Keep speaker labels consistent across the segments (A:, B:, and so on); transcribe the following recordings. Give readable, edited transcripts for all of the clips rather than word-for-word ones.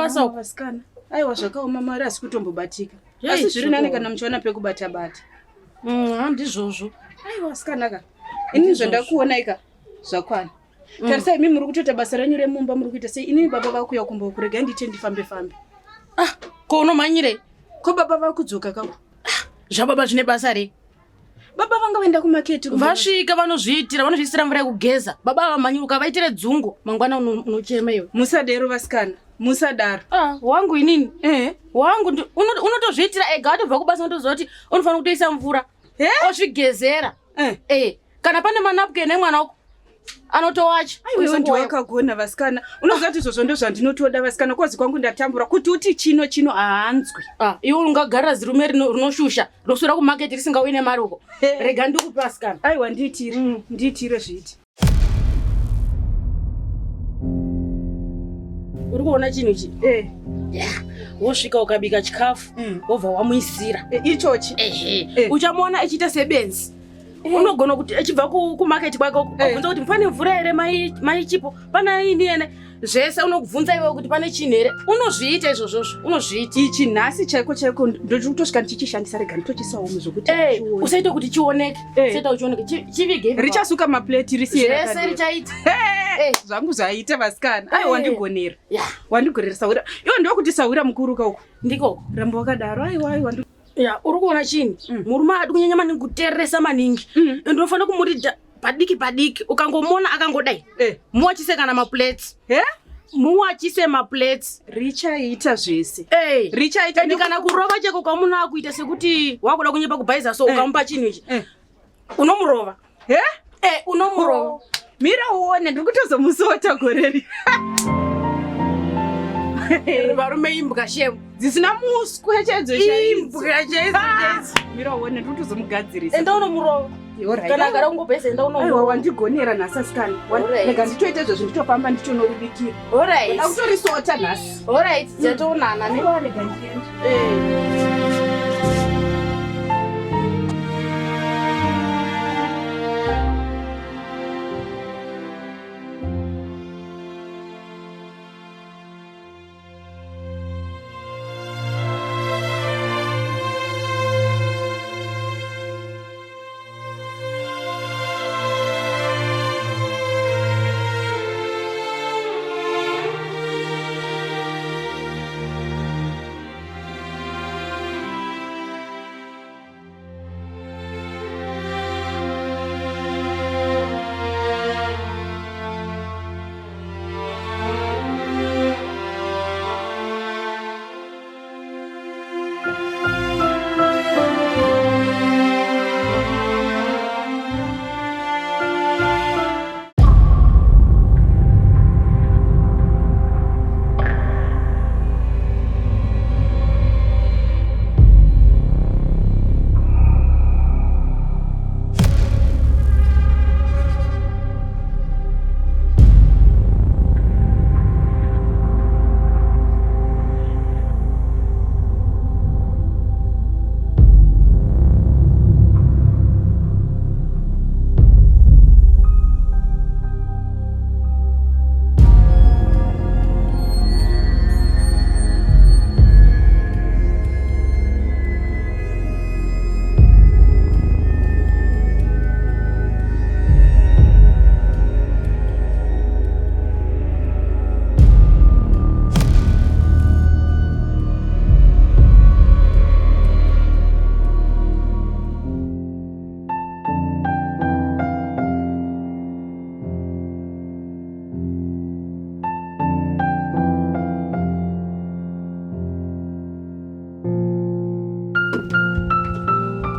A: Kubasa uko.
B: Vasikana. Aiwa zvakaoma mari asi kutombobatika.
A: Hey,
B: Asi zviri nani
A: zvakaoma.
B: kana muchiwana pekubata bata.
A: Handizvozvo.
B: Aiwa asikana ka. Inini zvandakuona ika zvakwana. Tarisai imi muri kutoita basa renyu remumba muri kuita sei inini baba vakuya kumba uku regai ndiite ndifambe fambe.
A: Ah, ko unomhanyirei?
B: Ko baba vakudzoka kako?
A: Zvababa zvine basa rei?
B: Baba vanga vaenda kumaketi kumba.
A: Vasvika vanozviitira, vanozviisira mvura yekugeza. Baba vamhanyira ukavaitire dzungu, mangwana unochema iwe.
B: Musadero vasikana, musadaro.
A: Ah, wangu inini.
B: Eh.
A: Wangu unotozviitira ega atobva kubasa unotoziva kuti unofanira kutoisa mvura.
B: Eh?
A: Ozvigezera.
B: Eh.
A: Eh, kana pane manapkin emwana wako anotowacha.
B: Aiwa ndiwe wakagona vasikana. Unoziva kuti izvozvo ndozvandinotoda vasikana kozi kwangu ndatambura kuti uti chino chino haanzwi.
A: Ah, iwe ungagarira zirume rinoshusha roswera kumarket risingauyi nemari uko. Rega ndikupe vasikana.
B: Aiwa ndiitire, ndiitire zviiti.
A: Uri kuona chinhu ichi?
B: Eh.
A: Yeah. Wosvika ukabika chikafu wobva wamuisira.
B: Ichochi.
A: Ehe.
B: Eh.
A: Uchamuona achiita sebenzi. Unogona kuti achibva kumarket kwake uko,
B: Eh.
A: abvunza kuti pane mvura here mai Chipo, pana ini ene zvese unokubvunza iwewe kuti pane chinhu here. Unozviita izvozvozvo, unozviita.
B: Ichi nhasi chaiko chaiko ndiri kutosvika ndichichishandisa rega nditochisawo muzvokuti
A: Eh,
B: chione.
A: usaite kuti chioneke.
B: Eh.
A: Usaite kuti chioneke. Chivige ipapo.
B: Richasuka mapleti risiye
A: Zvese
B: rakadero.
A: richaita.
B: Eh, zvangu zvaita vasikana. Aiwa
A: Eh.
B: wandigonera.
A: Yeah.
B: Wandigonera sahwira. Iwe ndokuti sahwira mukuru ka uko.
A: Ndikoko.
B: Ramba wakadaro. Aiwa aiwa.
A: Ya, uri kuona chini? Murume adi kunyanya maningi kutereresa maningi. Ende unofanira kumuridza padiki padiki. Ukangomuona akangodai.
B: Eh.
A: Muwachise kana maplates.
B: Eh?
A: Muwachise maplates.
B: Richaita zvese.
A: Eh.
B: Richaita
A: Ende kana kurova cheko kwamuna akuita sekuti wakuda kunyepa kubhaiza so
B: Eh.
A: ukamupa chinhu ichi.
B: Eh.
A: Unomurova.
B: Eh?
A: Eh, unomurova.
B: Mira uone ndiri kutozomusota goreri.
A: Varume imbwa shemu.
B: Dzisina muswe chaidzo chaidzo.
A: Imbwa chaidzo chaidzo.
B: Mira uone ndiri kutozomugadzirisa.
A: Enda unomurova.
B: Alright.
A: Kana agara kungobhaiza enda
B: Aiwa
A: unomurova.
B: wandigonera nhasi asikana.
A: Alright.
B: Rega nditoita izvozvo nditofamba nditonoribikira.
A: Alright.
B: Ndakutorisota nhasi.
A: Alright, tichatoonana ne.
B: Aiwa rega ndiende.
A: Eh.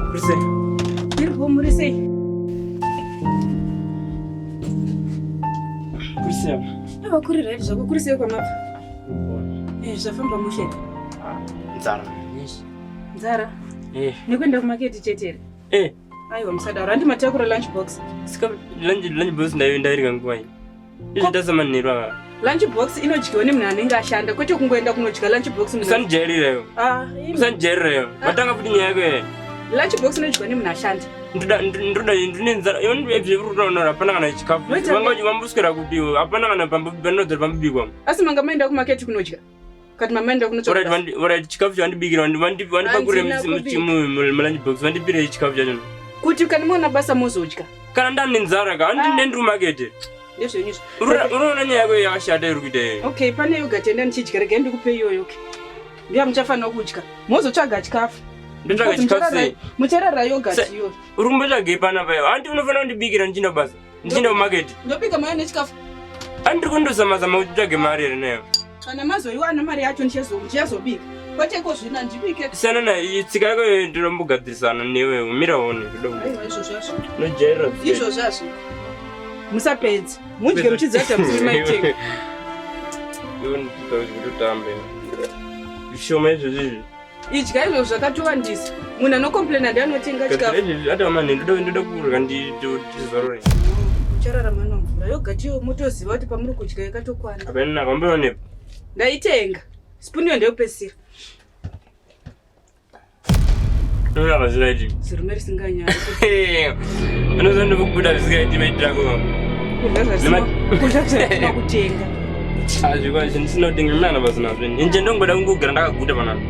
C: Kurisei?
B: Ndiripo muri sei?
C: Kurisei?
B: Aiwa kuri right zvako kuri sei kwamabva? Eh, zvafamba mushe.
C: Nzara.
B: Nzara.
C: Eh.
B: Nekuenda kumaketi chete here?
C: Eh.
B: Aiwa musadaro. Handi matakura lunch box.
C: Sika lunch box ndairya nguva iyi. Izvi ndasamanheru ava.
B: Lunch box inodyiwa nemunhu anenge ashanda kwete kungoenda kunodya lunch box munhu.
C: Usandijairira iwe.
B: Ah, imi.
C: Usandijairira iwe. Watanga futi nyaya yako here?
B: Lunch box inodyiwa nemunhu ashanda.
C: Ndoda ndoda ndine nzara. Iwe ndibve uri kutaura hapana kana chikafu.
B: Unoita
C: Vanga vamboswera kupi iwe? Hapana kana panodzora pambobikwa.
B: Asi manga maenda kumaketi kunodya. Kati mama enda kunotsvaga
C: Alright,
B: basa.
C: alright, chikafu chandibikira vandipakurire
B: Handina kubika.
C: mulunch box vandipire chikafu chacho.
B: Kuti kana maona basa mozodya.
C: Kana ndane nzara ka handine ndiri kumakete.
B: Ndezvenyu izvo.
C: Unoona nyaya yako yakashata iri kuita iyi.
B: Okay, pane yogurt yenda ndichidya, regai ndikupe iyoyo. Okay. Ndiyo muchafanira kudya. Mozotsvaga chikafu.
C: Ndotsvaga
B: Because
C: chikafu sei?
B: Mucharara yogurt iyoyo.
C: Uri kumbotsvagei panapa iwe? Hanti unofanira kundibikira ndichienda kubasa, ndichienda kumaketi.
B: Ndobika mauya nechikafu.
C: Handiri kundozama-zama kuti nditsvage mari here nayo.
B: Kana mazoiwana mari yacho ndichazobika. Kwete iko zvino handibike.
C: Siyana nayo, tsika yako iyoyo ndinombogadzisana newe, mira uone.
B: Aiwa izvozvo zvazvo.
C: Unojairira.
B: Izvozvo zvazvo. Musapedza. Mudye muchiziva kuti hamusiri maitenga.
C: Iwe ndikuita kuti utambe. Zvishoma izvozvo izvi.
B: Idya izvozvo zvakatowandisa. Munhu anocomplaina ndiye anotenga
C: Gadzira
B: chikafu.
C: izvozvi ati amani ndoda kurya ndizorore.
B: Muchararama nomvura. Yogurt iyo motoziva kuti pamuri kudya yakatokwana.
C: Hapana nako amboionepo.
B: Ndaitenga. Spoon iyo ndeyekupedzisira.
C: Unorapa zvisingaiti.
B: Zirume risinganyari.
C: Unoziva ndikubuda zvisingaiti maitiro ako.
B: Kudya zvatisina kutenga.
C: Azvikwa ndisina kutenga mina kana pasina zvinhu. Inje ndongoda kungogara ndakaguta panapa.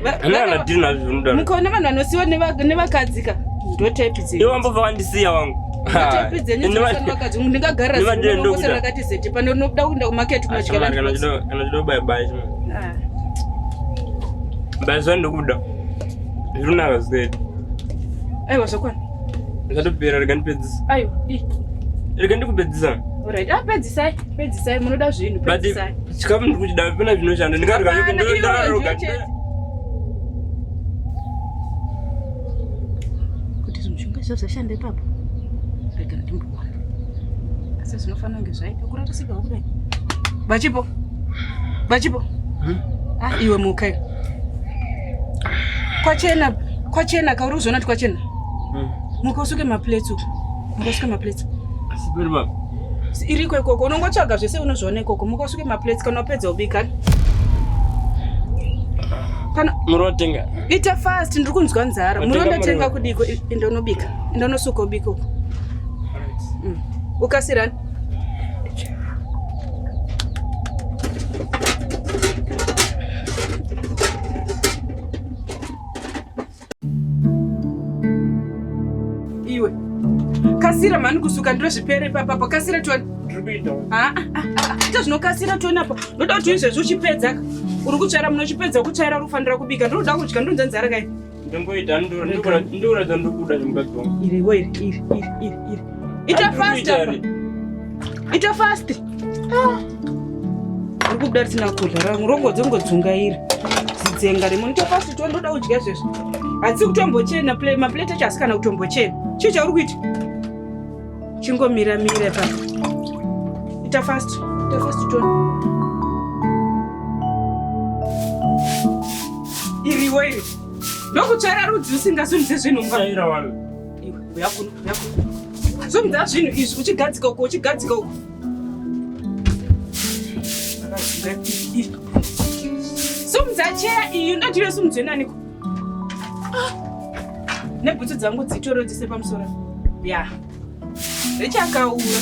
C: Handina kana dhiri nazvo zvinodaro.
B: Mukaona vanhu vanosiyiwa nevakadzi ka ndo type dzenyu.
C: Iwe wambobva wandisiya wangu.
B: Ndo type dzenyu dzinosiyiwa nevakadzi. Ndingagarira
C: Nevadire
B: zirume
C: ndokuda.
B: rakati zete pano rinobuda kuenda kumaketi kunodya
C: Kana
B: lunch box.
C: chida kubaya baya chimwe.
B: Ah.
C: Baya ndikuda. Zvinonaka zvisingaiti.
B: Aiwa zvakwana.
C: Zvatopera rega ndipedzise.
B: Aiwa. Ih.
C: Rega ndikupedzisa.
B: Alright. Ah, pedzisai. Pedzisai munoda zvinhu.
C: But
B: Pedzisai.
C: chikafu ndiri kuchida pana zvinoshanda. Ndingarya
B: Hapana,
C: ndoda
B: iyoyo
C: roga.
B: ndiyo chete. Kuti zvimushonga izvo zvashanda ipapo. Rega ndimboona. Asi zvinofanira kunge zvaita kurarasika kudai. Bachipo. Bachipo. Ah, iwe muka iwe. Kwachena, kwachena kauri uzoona kuti kwachena. Muka usuke maplates uku. Muka usuke maplates.
C: Asi pari baba.
B: Iriko ikoko unongotsvaga zvese unozviona ikoko. Muka usuke maplates kana wapedza ubika. Kana
C: Muri watenga.
B: ita fast ndiri kunzwa nzara.
C: Watenga
B: Muri ndotenga
C: muriwo?
B: kudiko enda unobika. Enda unosuka ubike uko. Ukasirani. Iwe. Kasira mhani kusuka ndozvipere ipapapo. Kasira tione.
C: Ndiri kuita.
B: Ah, ah, ah, ah. Ita zvinokasira tione apa. Ndoda kuti izvezvi uchipedza. Uri kutsvaira munochipedza kutsvaira uri kufanira kubika. Ndinoda kudya ndonzwa nzara kai.
C: Ndingoita ndikuratidza ndikuda chimukadzi wangu.
B: Iri wo iri iri iri iri iri. Ita fast apa. Ita fast. Ah. Uri kubuda risina kudya rangu rongodzongodzungaira. Zidzenga remo. Ita fast tione ndoda kudya izvezvi. Hatisi kutombochena plate maplate acho asi kana kutombochena. Chii chauri kuita? Chingomira mira ipapo. Ita fast. Ita fast tione. Iriwo iri. Ndokutsvaira rudzi usingasunidze zvinhu mba.
C: Tsvaira wangu.
B: Iwe, uya kuno, uya kuno. Sumudza zvinhu izvi uchigadzika uko, uchigadzika uko. Sumudza cheya iyi, ndati sumudzwe naniko? Ah. Nebhutsu dzangu dzitore dzise pamusoro. Ya. Richakaura.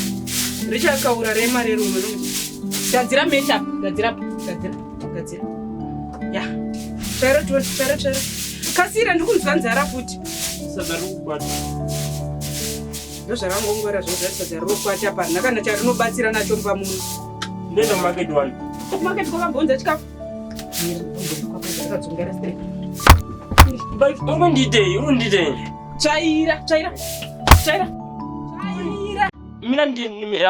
B: Richakaura rema rerume rume. Gadzira mecha, gadzira, gadzira, gadzira. Ya. Tsvaira tione, tsvaira, tsvaira. Kasira ndiri kunzwa nzara futi.
C: Sadza riri kukwata.
B: Ndozvarangongwara zvo zvasadza rinokwata parina kana charinobatsira nacho mumba muno.
C: Ndoenda kumarket wani.
B: Kumaketi kwakambonza chikafu.
C: But uri kundiitei? Uri kundiitei?
B: Tsvaira, tsvaira, tsvaira. Tsvaira.
C: Mina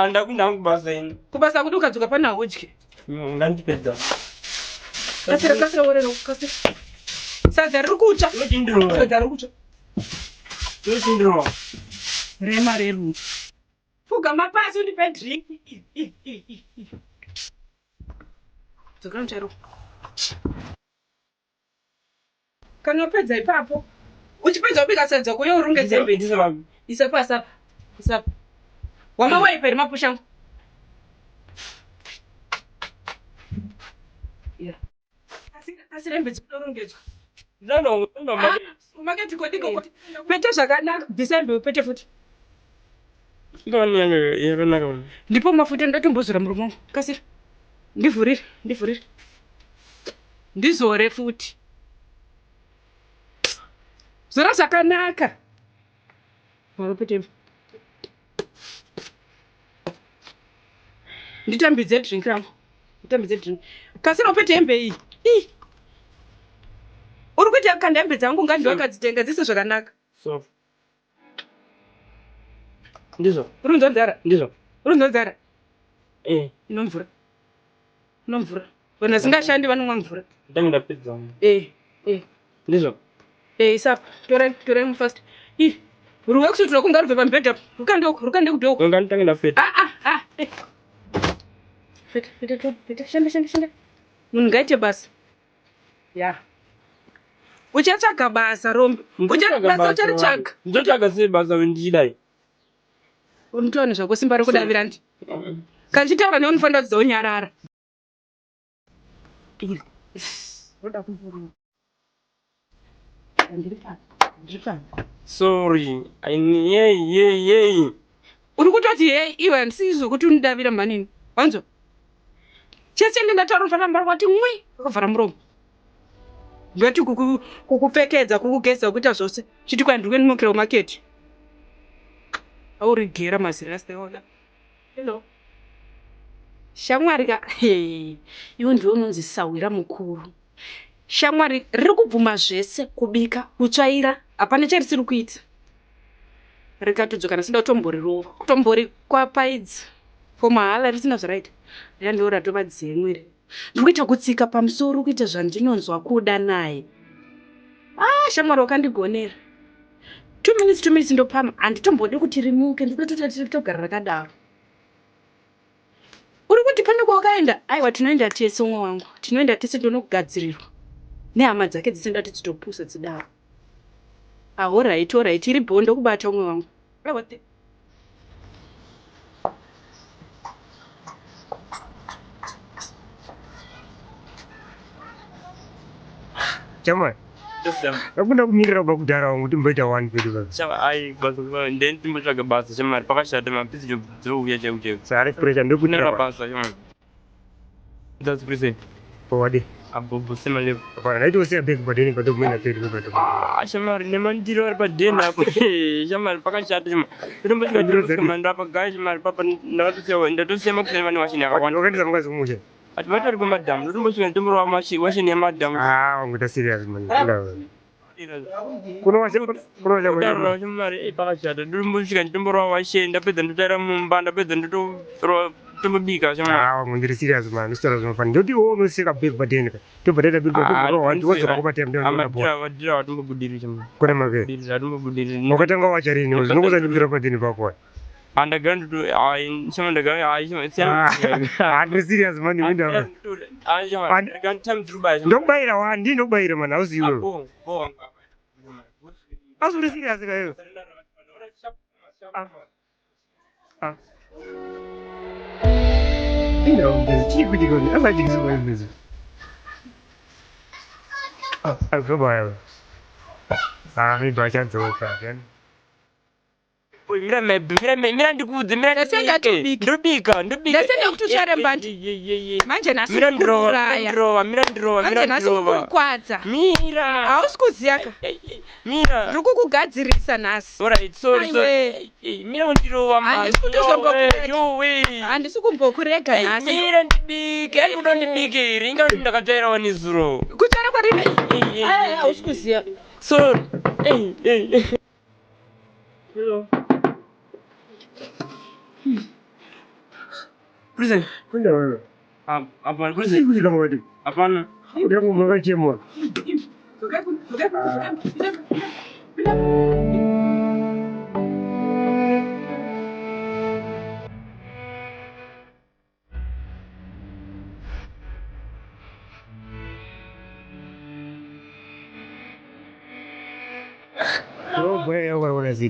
C: ndakuenda hangu kubasa ini.
B: Kubasa kuti ukadzoka pana udye.
C: Ngandipedza.
B: Kasira, kasira worero, kasira. Sadza riri kutsva.
C: Unochindirova.
B: Sadza riri kutsva.
C: Unochindirova.
B: Rema reru. Pfugama pasi undipe drink. Dzokera mutsvairo. Kana wapedza ipapo, uchipedza kubika sadza kuyo urungedze hembe.
C: Ndise baba.
B: Isa pasi apa. Isa apa. Wamawaipa here mapusha angu? Yeah. Kasira hembe dzinorongedzwa.
C: Ndaenda kumarket.
B: Kumaketi kodiko pete zvakanaka. Bvisa hembe upete futi.
C: Ndoni yangu yakanaka.
B: Ndipo mafuta ndatombozora muromo wangu. Kasira. Ndivhurire, ndivhurire. Ndizore futi. Zora zvakanaka. Nditambidze drink rangu. Nditambidze drink. Kasira upete hembe iyi. Ii. Uri kuita kanda hembe dzangu ngandi wakadzitenga dzise zvakanaka.
C: So. Ndizvo.
B: Uri kunzwa nzara?
C: Ndizvo.
B: Uri kunzwa nzara?
C: Eh.
B: Ino mvura. Ino mvura. Vanhu vasingashandi vanomwa mvura.
C: Ndange ndapedza.
B: Eh. Eh.
C: Ndizvo.
B: Eh, isapa. Torai, torai mufast. Ih. Ruwe kusutura kunga rubve pamubhedha. Rukande uko, rukande kudoko.
C: Nga nditange ndapedza.
B: Ah ah ah. Eh. Feta, feta, feta, shanda, shanda, shanda. Munhu ngaite basa. Ya. Uchatsvaga basa Rombe. Basa ucharitsvaga.
C: Ndotsvaga sei basa ndichidai?
B: Unotowana zvako simba rekudavira ndi. Kana ndichitaura newe unofanira kudzidza unyarara. Iri. Roda kumborova. Ndiri pano. Ndiri pano.
C: Sorry. Yey yey yey.
B: Uri kutoti hey iwe handisi zvokuti unidavira mhanini. Wanzwa? Chese ndingataura unofanira mbara wati mwi wakavhara muromo. Ndoti kukupfekedza, kukugeza, kuita zvose. Chiti kwai ndiri kuenda kumarket. Aurigera mazirasta iwona. Hello. Shamwari ka hey, iwe ndiwe unonzi sahwira mukuru. Shamwari riri kubvuma zvese kubika, kutsvaira, hapana charisiri kuita. Rikatodzoka ndasida kutomborirova, kutomborikwapfaidza for mahala risina zvaraita. Riya ndiro ratova dzemwe iri. Ndiri kuita kutsika pamusoro kuita zvandinonzwa kuda naye. Ah, shamwari wakandigonera. 2 minutes 2 minutes ndopama handitombodi kuti rimuke ndinotoita togara rakadaro. Uri kuti pane kwawakaenda? Aiwa tinoenda tese umwe wangu. Tinoenda tese tonogadzirirwa nehama dzake dzese ndati dzitopusa dzidaro. Ahoraiti horaiti iri bho ndokubata umwe wangu. Aiwa
D: Chamai. Akuna kumirira kubva kudhara wangu timboita one pedu baba.
C: Chama ai basa then timbotsvaga basa chamari pakashata mapisi dzouya chaiwo chaiwo.
D: Sare pressure ndokuitira
C: Kunaka basa chamari. That's present.
D: Wadi.
C: Apo sema level.
D: Hapana naiti usiya bag padeni patomboenda pedu pato.
C: Ah shamari nemandiro ari padeni apo. Shamari pakashata shamari. Totombosvika tirosvika mando apa gaya shamari papa ndakatosiya ndatosiya makuseni vane washini yakawanda.
D: Wakaendesa mukadzi kumusha.
C: Ati vatori kwemadhamu ndotombosvika nditomborova washini yemadhamu.
D: Ah wanguita serious man. Kuno washa kuno washa
C: Kutaura shamari pakashata ndotombosvika nditomborova washini ndapedza ndotaira mumba ndapedza ndotorova tombobika shamari.
D: Ah wangu ndiri serious man. Usitaura zvinofana. Ndoti iwe unoseka bag padeni ka. Tobva taita bag patomborova wandi wodzoka kubata mndu
C: Amadhira madhira atombobudiri shamari.
D: Kune mave.
C: Budiri atombobudiri.
D: Wakatanga wacha rini zvinokuza ndikutira padeni pako.
C: Andagara ndoto ai shamari ndagara ai shamari
D: Ah ndiri serious man winda. Ndokubayira wandi ndokubayira man hausi iwewe. Asi uri serious ka iwe. Ah. Ina chii kuitika kuti asachikiswa izvi. Ah, akubaya. Ah, maybe achadzoka.
C: Mira mira mira ndikuudze mira
B: Ndasenga tobika.
C: ndobika ndobika
B: Ndasenga kuti utsvare mbanje. Manje nhasi
C: mira ndirova
B: kuuraya.
C: ndirova mira ndirova
B: Manje
C: mira
B: nhasi
C: ndirova
B: kukwadza.
C: mira
B: Hausi kuziya ka.
C: mira
B: Ndiri kukugadzirisa nhasi.
C: Alright, sorry,
B: Aiwe.
C: sorry. Mira ndirova
B: Handisi kutozombokurega.
C: Yowe.
B: Handisi kumbokurega nhasi.
C: Mira ndibike, ari kuda ndibike here? Inga kuti ndakatsvairawo nezuro.
B: Kutsvara kwari. Ai, hausi kuziya.
C: Sorry. Hey, hey. Hello. Prison.
D: Kwenda wewe.
C: Hapana,
D: Chii
C: prison.
D: kuitika mwati?
C: Hapana.
D: Udangu makachemwa.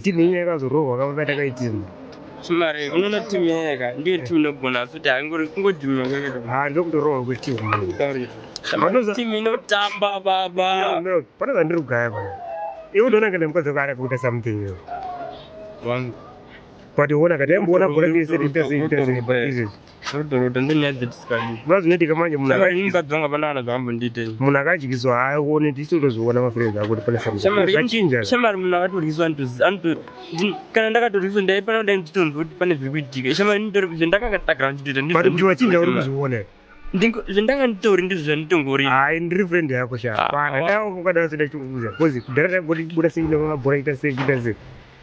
D: Timu iyi yakazorohwa kava takaitima.
C: Mari, unoona timu yayaka ndiyo timu inogona futi haingori kungodhuma kwakadai.
D: Ah, ndokutorohwa kwetimu.
C: Sorry.
D: Vanoza-
C: Timu inotamba baba.
D: Pane zvandiri kugaya pana. Iwe unoona kana mukadzi wako ari kuita something iwe.
C: Wangu.
D: But ona kati aimboona bhora tese tiita sei tiita sei izvezvi.
C: Rotorota ndonyaya dzatisikadi.
D: Zvinoda zvinoitika manje munhu
C: Saka ini mukadzi wangu hapana kana zvaambondiita ini.
D: Munhu akadyiswa haaone tichitozviona mafriends ako kuti pane something.
C: Shamwari
D: Zvachinja.
C: Shamwari munhu akatoryiswa anotozi anoto kana ndakatoryiswa ndaifanira kudai ndichitonzwa kuti pane zviri kuitika. Shamwari ini nditori zvandakanga ndagara ndichitoita ndizvo.
D: But kuti wachinja uri kuzviona here?
C: Zvandanga nditori ndizvo zvanditongori.
D: Hayi ndiri friend yako sha.
C: Ah,
D: Pana dai ukadaro sida chikuudza. Because kudhara taingoti buda sei nemabhora ita sei ita sei.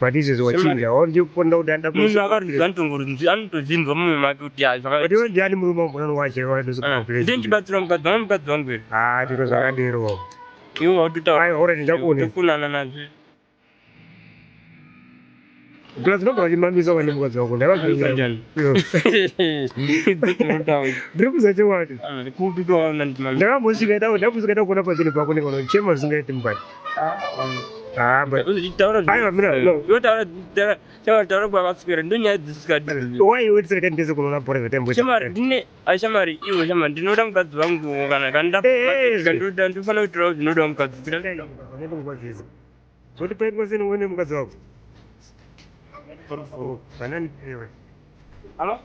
D: But izvezvi wachinja. Wandikuponda kuti anda
C: Munhu akaryiswa anotongorinzwi anotozvinzwa mumwe make kuti ha
D: But
C: zvaka.
D: iwe ndiani murume wambona wacho
C: Ah, Ndiye ndichibatsira mukadzi wangu mukadzi wangu here.
D: Ah, ndiro zvakadero.
C: Iwe wautotaura.
D: Aiwa, ora ndichakuona.
C: Tokunana nazvo.
D: Plus ndinogona kuchimamisa wani mukadzi wako. Ndakazviona.
C: Kanjani?
D: Ndiri kuziva chokwadi.
C: Kupi kwaona ndimamisa.
D: Ndakambosvika ndau ndambosvika ndakuona pazini pako ndikaona chema zvisingaiti mukati. Ah, but
C: Taura
D: Aiwa, mira, no.
C: Taura taura taura kwakaswera ndonyaya dzisikadi.
D: Why iwe tisikaita ndese kunoona bhora zvatamboita?
C: Shamwari ndine ai shamwari iwe shamwari ndinoda mukadzi wangu kana kana
D: Eh, eh.
C: ndoda ndofanira kutorawo zvinoda mukadzi.
D: Zoti paitwa sei uone mukadzi wako? Oh, vanani iwe.
C: Halo?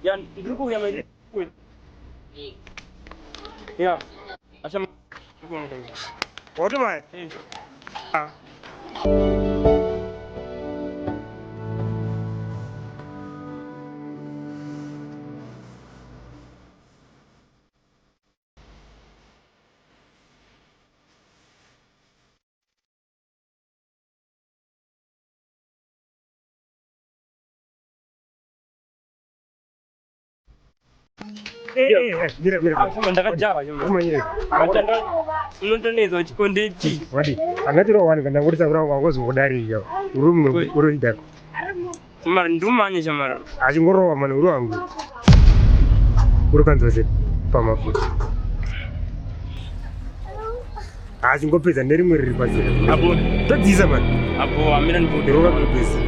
C: Ya ndiri kuuya mai. Ya. Asha
D: Wati mai?
C: Eh.
D: Ah. Eh, eh, eh, mira, mira.
C: Asha ndakajava shamwari.
D: Umanyire.
C: Unotonetsa chikonde ichi.
D: Wati, angatiro wani kana kuti sakura wangozokudarika. Uri uri dako.
C: Shamwari ndumanye shamwari.
D: Achingorova mani uri wangu. Uri kanzwa sei pamafuta. Achingopedza nerimwe riri pazira.
C: Apo
D: Todziisa mani.
C: apo amira ndipo.
D: Rova kupedza.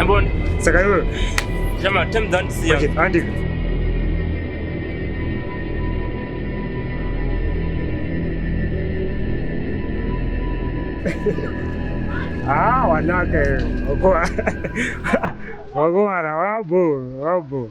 C: Apo
D: Saka iwe,
C: shamwari temdzandisiya.
D: okay, andika. Ah, wanaka wakuwara. Wakuwara, wabo, wabo.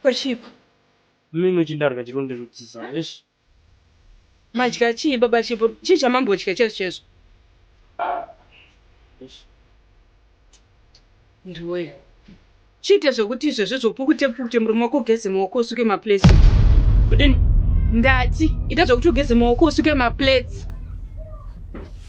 B: Kwachipo.
C: Mimi chindarga chironde rutsisa. Eish.
B: Madya chii baba Chipo? Chii chamambodya chaizvo chaizvo?
C: Eish.
B: Ndiwe. Chiite zvekuti izvezvi zvopukute pukute muromo wako ugeze maoko usuke maplates.
C: Kudini?
B: Ndati ita zvekuti ugeze maoko usuke maplates.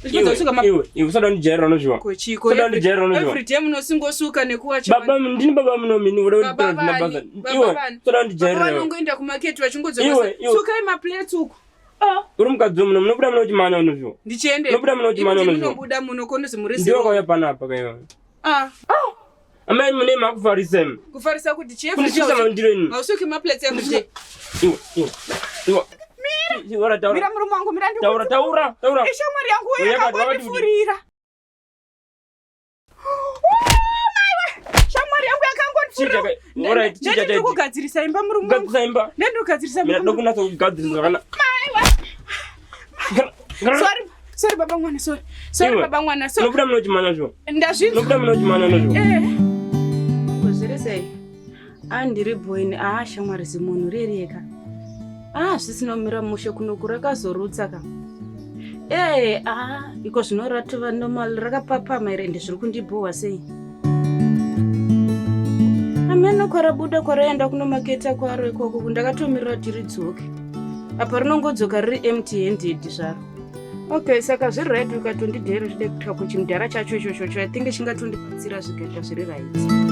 B: Uchipedza kusuka ma
C: Iwe, iwe usada kundijairira unozviwa.
B: Kochiko.
C: Usada kundijairira unozviwa.
B: Every day munosingosuka nekuwacha.
C: Baba ndini baba muno mini uda
B: Baba
C: kunditora zvina
B: vani?
C: basa.
B: Baba
C: Iwe,
B: vani?
C: usada
B: Baba
C: kundijairira. iwe.
B: vanongoenda kumaketi vachingodzoka.
C: Iwe, iwe.
B: Sukai maplates uko. Ah,
C: Uri mukadzi wemuno munobuda muno uchimanya unozviwa.
B: ndichiende.
C: Unobuda muno uchimanya unozviwa.
B: Munobuda muno konozi muri
C: Ndiwe
B: zero.
C: wakauya panapa kaiwa.
B: Ah,
C: Amai mune makufarisa imi.
B: kufarisa kuti chii
C: Kundisvisa mandiro ini.
B: Hausuki maplates every day.
C: Iwe, iwe. Iwe. Iwe, taura.
B: Mira murume wangu, mira
C: Taura, taura, taura.
B: Ishamwari yangu
C: Uye
B: yakangondifurira. Shamwari yangu yakangondifurira.
C: Chii alright, chii
B: Ndendiri
C: chakaita?
B: kugadzirisa imba murume wangu.
C: Kugadzirisa imba.
B: Ndendiri kugadzirisa
C: Mina
B: imba.
C: ndokunatsa kugadzirisa kana.
B: Sorry, sorry baba mwana, sorry. Sorry
C: Iwe.
B: baba mwana, sorry.
C: Unobuda muno uchimanya zvo.
B: Ndazvinzwa.
C: Unobuda muno uchimanya unozviwa.
B: Eh.
A: Ngozviri sei? Ah, ndiri bhoini. Ah, shamwari zimunhu rereka. Ah, zvisina kumira mushe kunoku rakazorutsa ka. Eh, ah, iko zvino ratova normal rakapapama here ende zviri kundibhowa sei? Ameno kwarabuda kwaraenda kunomaketa kwaro ikoko ndakatomirira kuti ridzoke. Apa rinongodzoka riri empty handed zvaro. Okay, saka zviri right ukatondidhera zvide kuitira kuchimudhara chacho ichochocho. I think chingatondibatsira zvikaita zviri right.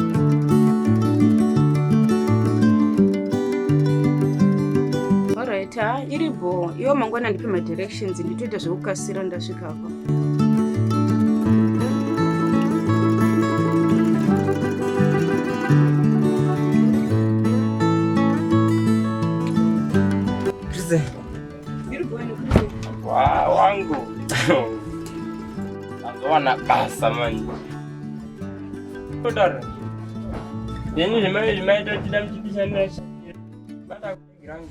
A: Ah, iri bho. Iwo mangwana ndipe madirections nditoita zvekukasira ndasvikako. Iri bho ine kuri
C: Wangu. Azowana basa manje. Kudaro. Yeni zvimai zvimaita tida muchitishanira shanira. Bata kugirangu.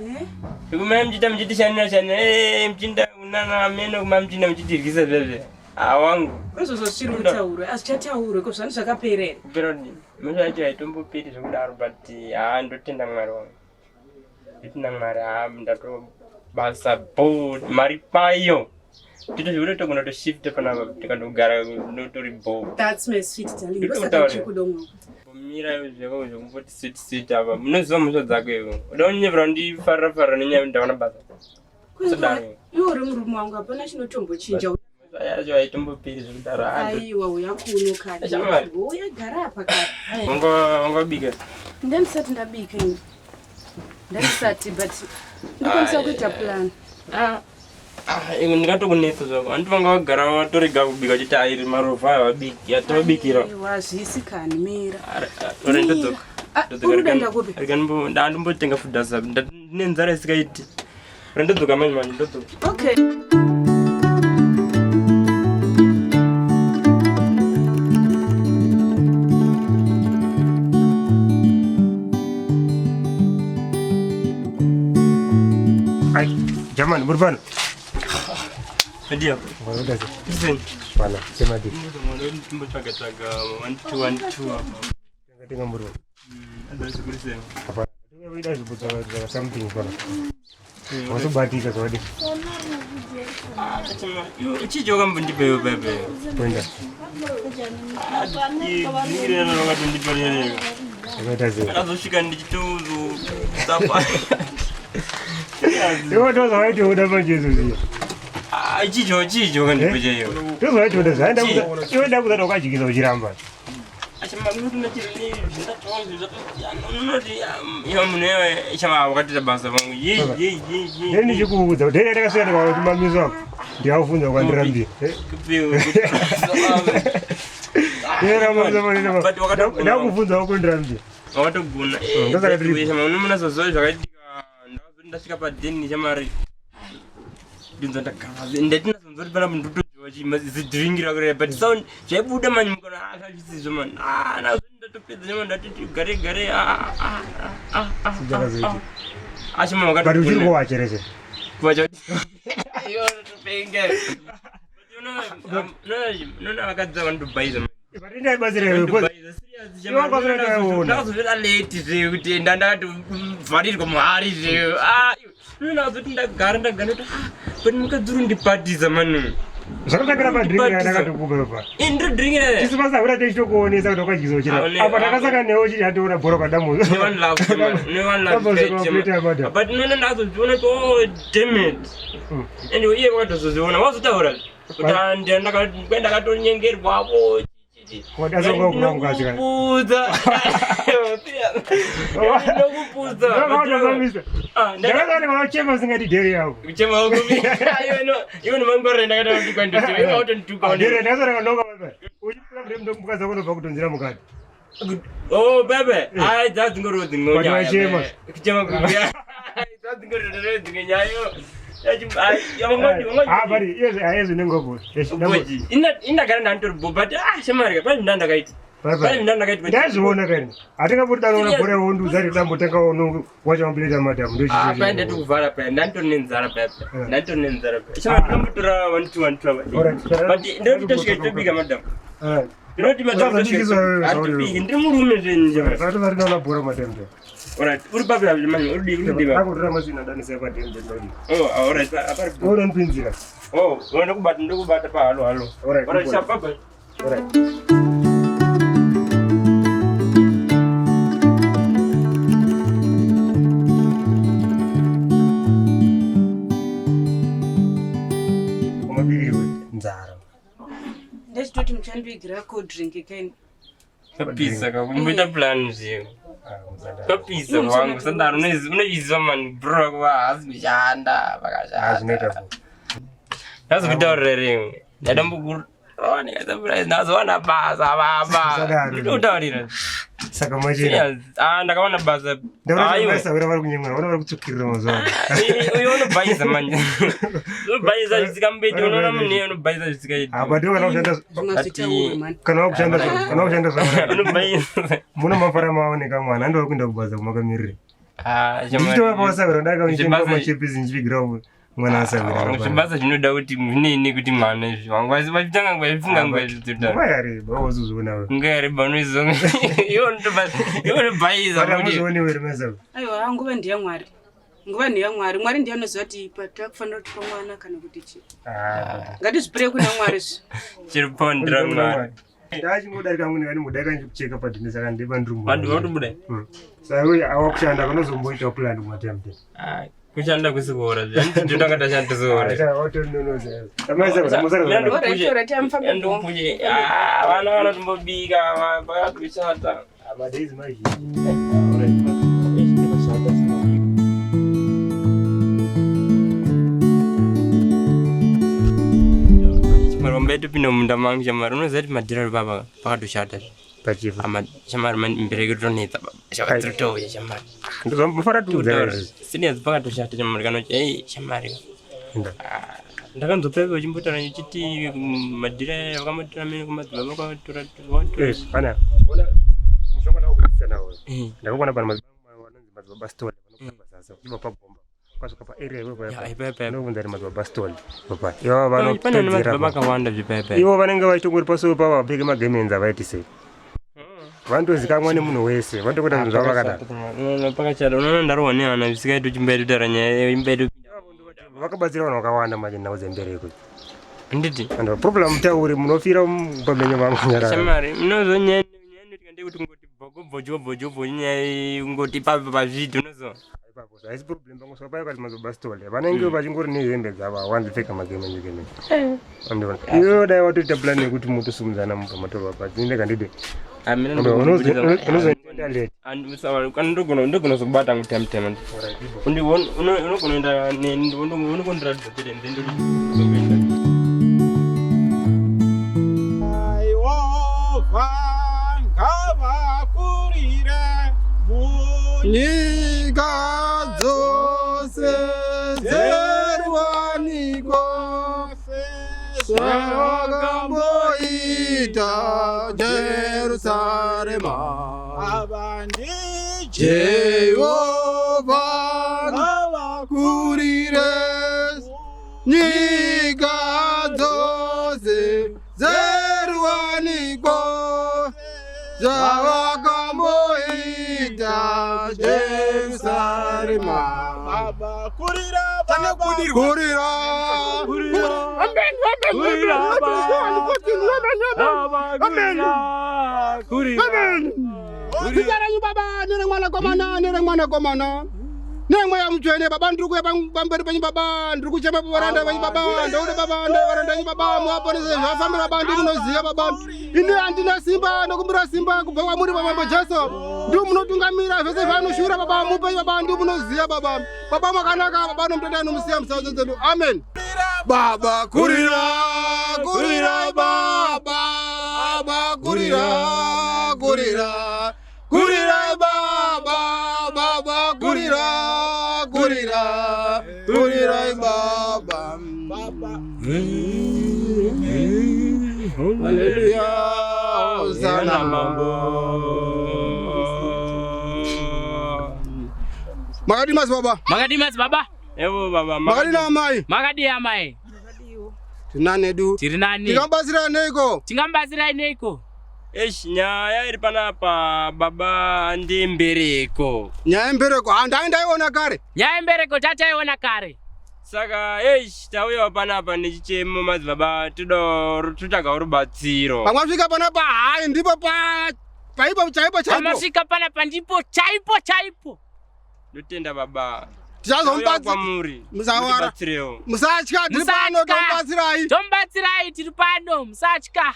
A: Eh?
C: Kumai muchiita muchitishanira shanira. Eh, muchinda unana meno kumai muchinda muchitirwisa zvezve. Ah, wangu.
B: Izvozvo zvichiri kutaurwa, hazvichataurwe ko zvani zvakapera here?
C: Kupera kudini? Mhosva yacho haitomboperi zvekudaro but haa ndotenda Mwari wangu. Ndotenda Mwari haa ndatobasa bho mari payo. Tito zvekuti togona kutoshifta panapa tikandogara notori bho.
B: That's my sweet darling.
C: Ndiri
B: Ndosaka
C: kutaura.
B: ndichikuda
C: Mira zveko zvekumboti sweet sweet apa. Munoziva mhosva dzako iwe. Uda kunyepera kundifarira farira nenyaya yekuti ndawana basa. Usadaro.
A: Iwe uri murume wangu hapana chinotombochinja.
C: Mhosva yacho haitomboperi zvekudaro. Haa,
A: Aiwa uya kuno kani.
C: Shamwari.
A: Uya gara apa kani.
C: Wanga wangabika.
A: Ndandisati ndabika ini. Ndandisati but ndikwanisa kuita plan.
C: Ah, ah, iwe ndingatokunetsa zvako. Hanti vanga vagara vatorega kubika vachiti airi marovha aya vabiki atovabikira.
A: Aiwa hazvisi kani mira.
C: Ore ndodzoka.
A: Ah,
C: Ndodzoka,
A: uri kuenda kupi?
C: Rega ndambotenga food apa. Ndine nzara isikaiti. Ore ndodzoka manje manje ndodzoka.
A: Okay.
D: Ai, jamani muri pano
C: Ndi apa.
D: Wanoda sei?
C: Listen.
D: Pana semadi
C: Ndimbotsvaga tsvaga 1 2 1 2 apa.
D: tenga muriwo
C: Advance kuri sema.
D: hapana ida zvimbotsvaga something pana wasobatika zvawadi
C: Ah, chama. Iwe chicho wakambondipa iwe bebe.
D: kuenda
C: Ndingirena wakatondipa rere.
D: zvakaita sei
C: Ndakazosvika ndichitozotapa.
D: iwe ndozvawaitoda manje izvozvi
C: Ah, chicho chicho wakandipa chaiyo.
D: ndozvawaitoda zvaenda iwe ndakuzati wakadyikisa uchiramba Ndeni ndichikuudza kuti dai ndakasvika ndikaona kuti mamiso ako ndikakufunza ukandirambira. Ndakufunza ukundirambira.
C: Wakatogona
D: Ndosaka tiri-
C: unomunazoziva zvakaitika ndakazoti ndasvika padheni chamari ndinzwa ndagara ndatinazonzwa kuti panapa ndotodziwa zidhiringi rako rere but sound zvaibuda mani mukana zvazvisizvo mani nazoti ndatopedza chama ndatiti gare gare
D: Zvakazoitika.
C: achima
D: But uchiri
C: wakatogona
D: kuwachereche.
C: unoona vakadzi vanotobhaiza
D: But indaibatsira iwe because Iwe wakazoreta iwe.
C: ndakazopera late zve kuti ndandakatovharirwa muhari zve ndakazoti ndagara ndagara ndoti but mukadzi uri ndipatisa mani
D: zvakatangira padhiringi randakatokupa ipa.
C: ndiri
D: Tisu pasahura tichitokuonesa kuti wakadyisa uchiramba. Apa takasangana newe uchiti handiona bhora kwadamuzo.
C: but nona ndakazozviona kuti oh damn it and iye wakatozozviona wazotaura kuti ndakatonyengerwawo
D: Ndakatokupuza.
C: Ndokupudza.
D: Ndakatokupuza.
C: Ah,
D: Ndakazani wachema usingati dheri yako.
C: Kuchema huko. Iwe nemangwara ndakataura kuti kwandoti. Iwe autonituka.
D: Dheri ndakazana kanonga baba. Uchipura mrembe ndokumbuka zako unobva kutonzira mukati.
C: Oh bebe. Ai dzadzingoriwo dzimwe
D: Kwati
C: nyaya.
D: wachema.
C: Kuchema kuya. Dzadzingoriwo dzimwe nyaya.
D: Ah, but iyezve ayezve nengobo.
C: Indagara ndanditori bo but ah shamari pane zvandandakaita. Pane zvandandakaita.
D: Ndazviona kani. Hatingamboti danoona bhora wondiudza kuti dambotanga uno wacha mapuleti amadhamu
C: Ah, paya ndati
D: ndochicho.
C: kuvhara paya ndanditori nenzara paya
D: Eh.
C: ndanditori nenzara paya shamari ndinambotora 1 2 1 2
D: Alright,
C: but ndinoti tasvika tobika madam ndinoti madam
D: Usazondikisa wewe,
C: hatibiki
D: sorry.
C: ndiri murume zvenyu shamari
D: Sati sati naona bhora madhamu.
C: alright uri papi apo manje uri divi uri divi apo.
D: Akutora masina danisa padhamu ndodi.
C: oh alright apari
D: Uno ndipinzira.
C: oh oh, ndokubata ndokubata pa halo halo
D: Alright,
C: alright
D: good
C: sharp bye bye
D: Alright. Umabiriwe
C: nzara
A: Ndachitoti muchandivigira cold drink kani.
C: pizza ka kumboita plan zviyo Papisa wangu sandaro unozviziva mani bro wako haasi kushanda
D: Zvinoita
C: pakashata. Ndazokutaurira rimwe. Ndadambokurowa ndikasurprise ndazowana basa baba.
D: Zvadaro.
C: Ndikutaurira.
D: Saka machena.
C: Serious. Ah ndakawana basa. Ah, iwe.
D: Ndaona vari kunyemwera, vana vari kutsvukirira mazuva ano.
C: Uyo unobhaisa manje. Unobhaisa zvisingambeti unoona munhu iye unobhaisa zvisikaiti.
D: Ah, but iwe kana kushanda
A: Zvimwe mani.
D: kana wakushanda kana wakushanda zvakanaka.
C: Unobhaisa.
D: Muno mafara maoneka mwana andiwa kuenda kubasa kumakamirire.
C: Ah,
D: Ndichitova pasawira ndaka
C: Zvibasa-
D: machepisi ndichivigira mwana asawira.
C: Zvibasa zvinoda kuti zvinei kuti mwana izvi wangu asi vachitanga nguva zvifunga nguva izvi
D: Nguva yareba wazozviona wewe.
C: Nguva yareba unoizonga iwe unobhaisa
D: But hamuzvioni here masawi.
A: Aiwa, nguva ndeyamwari. Nguva ndeyamwari. Mwari ndiye anoziva kuti patakufanira kutipa mwana kana kuti chii.
D: Ah.
A: Ngatizvipire kuna Mwari zvi.
C: Chiri pondera Mwari.
D: Ndachingodarika mune kani mudarika ndichikucheka padhine saka ndiba ndiri
C: Vanhu vanotobuda.
D: Saka uye awakushanda kanozomboita plan kumatime time.
C: Ah, kushanda kusikuora zvandotanga tashanda tisikuora.
A: Alright, alright, amufambe bho.
C: Andopuje vana vanotombobika vakatoshata.
D: Madays mazhinji.
C: Shamari wambaitopinda mumunda mangu shamari unoziva kuti madhira ari baba pakatoshata.
D: Pachifu.
C: Shamari mbereko tonetsa baba. Shamari totouya shamari.
D: Ndozomufara tuudza.
C: Serious pakatoshata shamari kana kuti ei shamari. Ndakanzopepa uchimbotaura uchiti madhira aya vakamatora mene kumadzibaba kwavatora
D: Eh, pana. Ona mushonga ndakukudzisa nawo. Ndakakuona pana madzibaba vanonzi madzibaba store vanokubva sasa uchibva pagomba. Ukasvika pa area iwewe
C: Ya,
D: paya.
C: ipapo.
D: Ndokubvunza kuti madzibaba store. Papa. Ivo
C: Pane
D: vanotedzera.
C: madzibaba akawanda zvipaipai.
D: Ivo vanenge vachitongori pasowe pavo vapfeke magemenzi avaiti sei. Vanotozikanwa nemunhu wese. Vanotokuita zvinhu zvavo vakadaro.
C: Unoona pakachata unoona ndarohwa nehana zvisikaiti uchimbaitotara nyaya imbaito
D: Vakabatsira vanhu vakawanda manje nhau dzembereko.
C: nditi
D: And problem mutauri munofira pamenyo vangu nyarara.
C: shamari unozonyaya ndekuti kungoti bvogo bvojo bvojo bvojo nyaya kungoti papo pazviti unozo
D: Ipapo haisi problem pangosvika paya kati madzibaba store. Vanenge vachingori nehembe dzavo hawanzipfeka magemenzi gemenzi. Andiona. Iwe dai watoita plan yekuti mutosimudzana mubva matorwa pasi. Ndega ndide. Unozoenda late.
C: Ndogona zokubata hangu time time unogona unogondiratidza chete nze
E: Jehovha ngavakurire munyika dzose dzeruwaniko zvakamboita Jerusarema. Jehovha ngavakurire nyika dzose dzeruwaniko zvavakamboita Jerusarema. Kurira,
F: Zita renyu baba neremwanakomana neremwanakomana nemweya mutsvene baba ndiri kuuya pamberi penyu baba ndiri kuchema pavaranda venyu baba ndauda baba varanda venyu baba muvaponese zvafambira baba ndi munoziva baba ini handina simba ndokumbira simba kubva kwamuri pamambo Jesu ndi munotungamira zvese zvaanoshura baba mupe baba ndi munoziva baba baba makanaka baba nomutenda nomusiya musadzo dzedu amen
E: Baba kurira, kurira baba, baba kurira, kurira, kurira baba, baba kurira, kurira, kurira baba. Baba. Hallelujah, Hosanna
C: mambo
F: makadi madzibaba
G: Makadi madzibaba?
C: evo baba
F: makadi naamai
G: Makadi amai?
F: tinanedu
G: Tiri nani?
F: tingamubatsira neiko
G: Tingamubatsirai neiko?
C: Eish, nyaya iri panapa baba ndembereko
F: nyaya yembereko handai ndaiona kare
G: Nyaya yembereko tataiona kare.
C: saka eish tauyawo panapa nechichemo madzibaba totsvagawo rubatsiro
F: pamwasvika panapa hai ndipo pa paipo chaipo chaipo
G: Pamasvika panapa ndipo chaipo chaipo.
C: ndotenda baba
F: tichazomubatsira
C: kwamuri
F: Musawara.
C: Mutibatsirewo
F: musatya tiri pano
G: Musatya.
F: tomubatsirai
G: Tomubatsirai tiri pano musatya.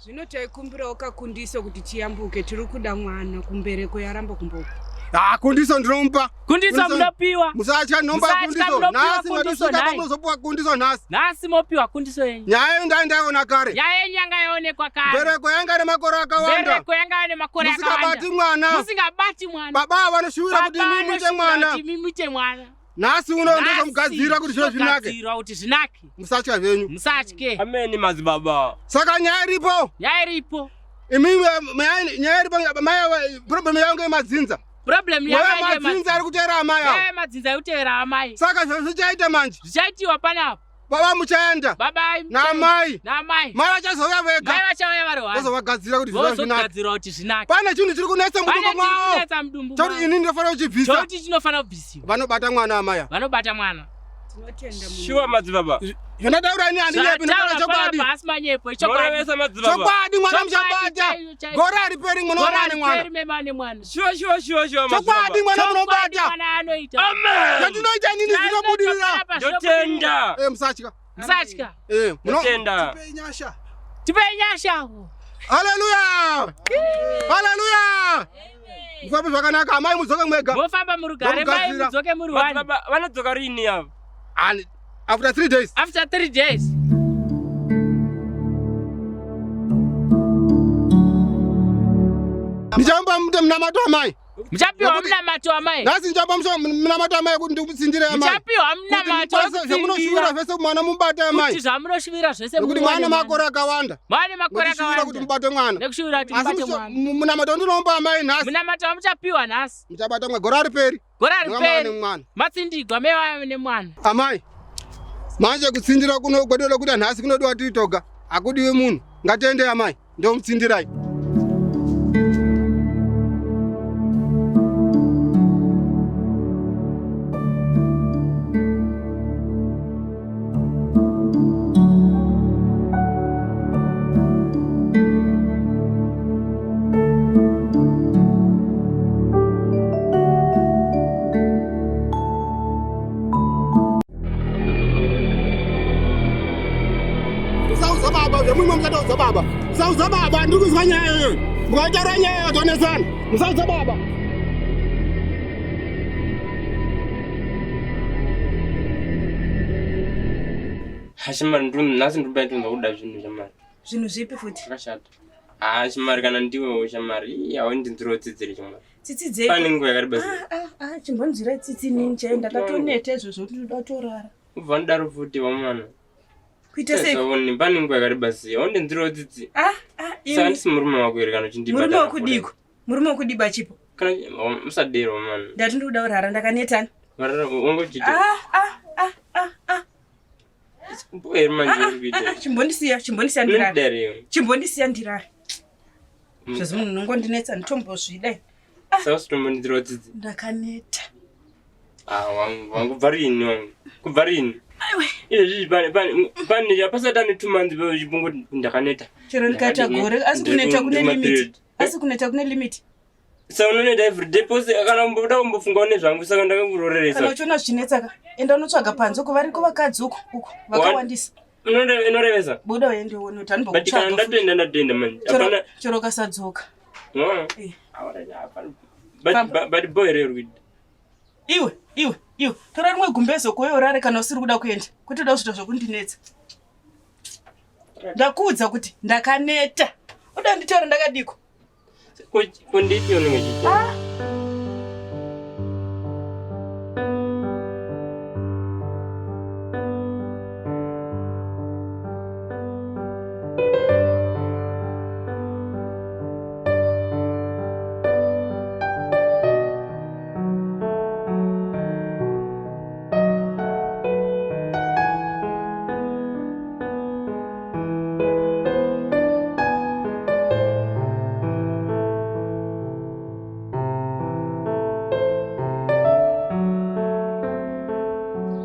A: Zvino taikumbirawo kakundiso kuti tiyambuke, tiri kuda mwana kumbereko yaramba kumboka.
F: Ah, kundiso ndinomupa.
G: Kundiso munopiwa.
F: Musatya ndinomupa
G: Musatya,
F: kundiso.
G: munopiwa
F: Nhasi
G: kundiso
F: matosvika
G: nhai.
F: pamunozopiwa kundiso nhasi.
G: Nhasi mopiwa kundiso yenyu.
F: Nyaya yenyu ndai ndaiona kare.
G: Nyaya yenyu yanga yaonekwa kare.
F: Mbereko yanga ine makore akawanda.
G: Mbereko yanga ine makore akawanda.
F: Musingabati mwana.
G: Musingabati mwana.
F: Baba ava vanoshuvira kuti
G: Baba
F: imi muite
G: vanoshuvira
F: mwana.
G: kuti imi muite mwana.
F: Nhasi uno ndozomugadzirira kuti zviro zvinake.
G: Zvogadzirwa kuti zvinake.
F: Musatya zvenyu.
G: Musatye.
C: Ameni madzibaba.
F: Saka nyaya iripo.
G: Nyaya iripo.
F: Imi nyaya iripo mai problem yangu yemadzinza.
G: Problem
F: Mweya
G: yanga ine
F: madzinza ari kuteera amai avo.
G: Mweya madzinza ari kuteera amai.
F: Saka zviro zvichaita manje.
G: Zvichaitiwa panapa.
F: Baba muchaenda.
G: Baba
F: Naamai.
G: Naamai.
F: Mai vachazouya vega.
G: Mai vachauya vari wani.
F: Vozovagadzira kuti zviro zvinake.
G: Vozogadzirwa kuti zvinake.
F: Pane chinhu chiri kunetsa
G: Pane
F: mudumbu
G: chiri
F: mwavo.
G: kunetsa mudumbu
F: Choti
G: mwavo.
F: ini ndinofanira kuchibvisa.
G: Choti chinofanira kubvisiwa.
F: Vanobata mwana amai ava.
G: Vanobata mwana.
A: Tinotenda munhu.
C: Shuwa madzibaba.
F: Zvandataura ini handinyepi ndinotaura
G: Zvataura
F: chokwadi.
G: panapa asi manyepo ichokwadi.
C: Morevesa madzibaba.
F: Chokwadi mwana
G: Chokwadi
F: muchabata.
G: chaiyo, chaiyo.
F: Gore hariperi mwana
G: Gore
F: wamane mwana.
G: hariperi mema nemwana.
C: Shuwa shuwa shuwa shuwa
F: Chokwadi mwana
G: Chokwadi
F: munobata.
G: mwana anoita.
C: Amen.
F: Zvandinoita inini zvinobudirira.
G: Panapa zvinobudirira.
C: Ndotenda.
F: Eh musatya.
G: Musatya.
F: Eh muno.
C: Ndotenda.
E: Nyasha.
G: Tipei nyasha.
F: Hallelujah. Hallelujah. Mufambe zvakanaka amai mudzoke mwega.
G: Mofamba murugare mai
F: Ndomugadzira.
G: mudzoke muri wani.
C: Madzibaba vanodzoka rini ava?
F: And after 3 days.
G: After 3 days.
F: Ndichamba munamato amai.
G: Muchapiwa
F: Nokuti-
G: munamato amai.
F: Nhasi ndichamba munamato amai kuti ndikutsindire amai.
G: Muchapiwa
F: Kuti
G: munamato
F: mukwanise zvamunoshuvira
G: wekutsindira.
F: zvese mwana mubate
G: Kuti
F: amai.
G: zvamunoshuvira zvese
F: Nekuti
G: muwane
F: mwana
G: mwana.
F: makore akawanda.
G: Mwane makore
F: Nekushuvira kuti
G: akawanda.
F: mubate mwana.
G: Nekushuvira kuti
F: Asi
G: mubate mwana.
F: munamato ndinomba amai nhasi.
G: Munamato wamuchapiwa nhasi.
F: Muchabata mwana gore hariperi.
G: Gore
F: Munova mava
G: hariperi.
F: nemwana.
G: Matsindigwa meva nemwana.
F: Amai, manje kutsindira kuno kwedu lokuti nhasi kunodiwa tiri toga. Hakudiwi munhu. Ngatiende amai. Ndomutsindirai. Musauza baba, zvemumwe muchataudza baba. Musauza baba, ndiri kuzwa nyaya iyoyo. Mukataura nyaya iyoyo tonesana. Musauza baba.
C: Hashimari nhasi ndiri kutonzwa kuda zvinhu shamari.
A: Zvinhu zvipi futi?
C: Zvakashata. Ah shamari kana ndiwewo shamari. Ii haundinzwirawo tsitsi here shamari.
A: Tsitsi dzei?
C: Pane nguva yakareba sei?
A: Ah, ah, ah, chimbonzwirai tsitsi inini chaiyo ndakatoneta izvozvo kuti ndoda kutorara.
C: Ubva ndidaro futi wamwana.
A: Kuita sei?
C: Saone pane nguva yakareba sei? Haundinzwirawo tsitsi.
A: Ah, ah,
C: Saka
A: imi.
C: handisi murume wako here kana uchindibata?
A: Murume wokudiko. Murume wokudiba chipo.
C: Kana musadero wamwana.
A: Ndati ndikuda kurara ndakanetana.
C: Varara wanga uchiita.
A: Ah, ah, ah, ah, ah.
C: Mbo here manje
A: Ah,
C: uri kuita.
A: ah, chimbondisiya, chimbondisiya ndirare.
C: Unondidaro iwe.
A: Chimbondisiya ndirare. Zvezvi munhu unongondinetsa nditombozvida.
C: Saka usitombondidzirawo tsitsi.
A: Ndakaneta.
C: Ah wangu wangu kubva rini wangu. Kubva rini.
A: Aiwe.
C: Izvezvi pane pane pane pasati ane 2 months uchibongoti ndakaneta.
A: Chero ndikaita
C: Ndakadini?
A: gore asi kuneta kune
C: Ndiri
A: limit.
C: kumaperiod.
A: Asi kuneta kune limit.
C: Saka unonoita everyday pose kana umboda kumbofungawo nezvangu saka
A: Kana
C: ndakakuroreresa.
A: uchiona zvichinetsa ka, enda unotsvaga panze uko variko vakadzi uko uko vakawandisa.
C: Inorevesa.
A: Buda uende uone kuti
C: But kana
A: andimbokutsaga futi.
C: ndatoenda ndatoenda manje.
A: Chero
C: Hapana.
A: chero ukasadzoka.
C: Ah.
A: Eh.
C: Hapana. But but boy here uri kuita.
A: Iwe, iwe, iwe. Tora rimwe gumbezo kuuye urare kana usiri kuda kuenda. Kwete uda kuzviita zvokundinetsa. Ndakuudza kuti ndakaneta. Uda nditaura ndakadiko.
C: Kunditi unenge uchiita.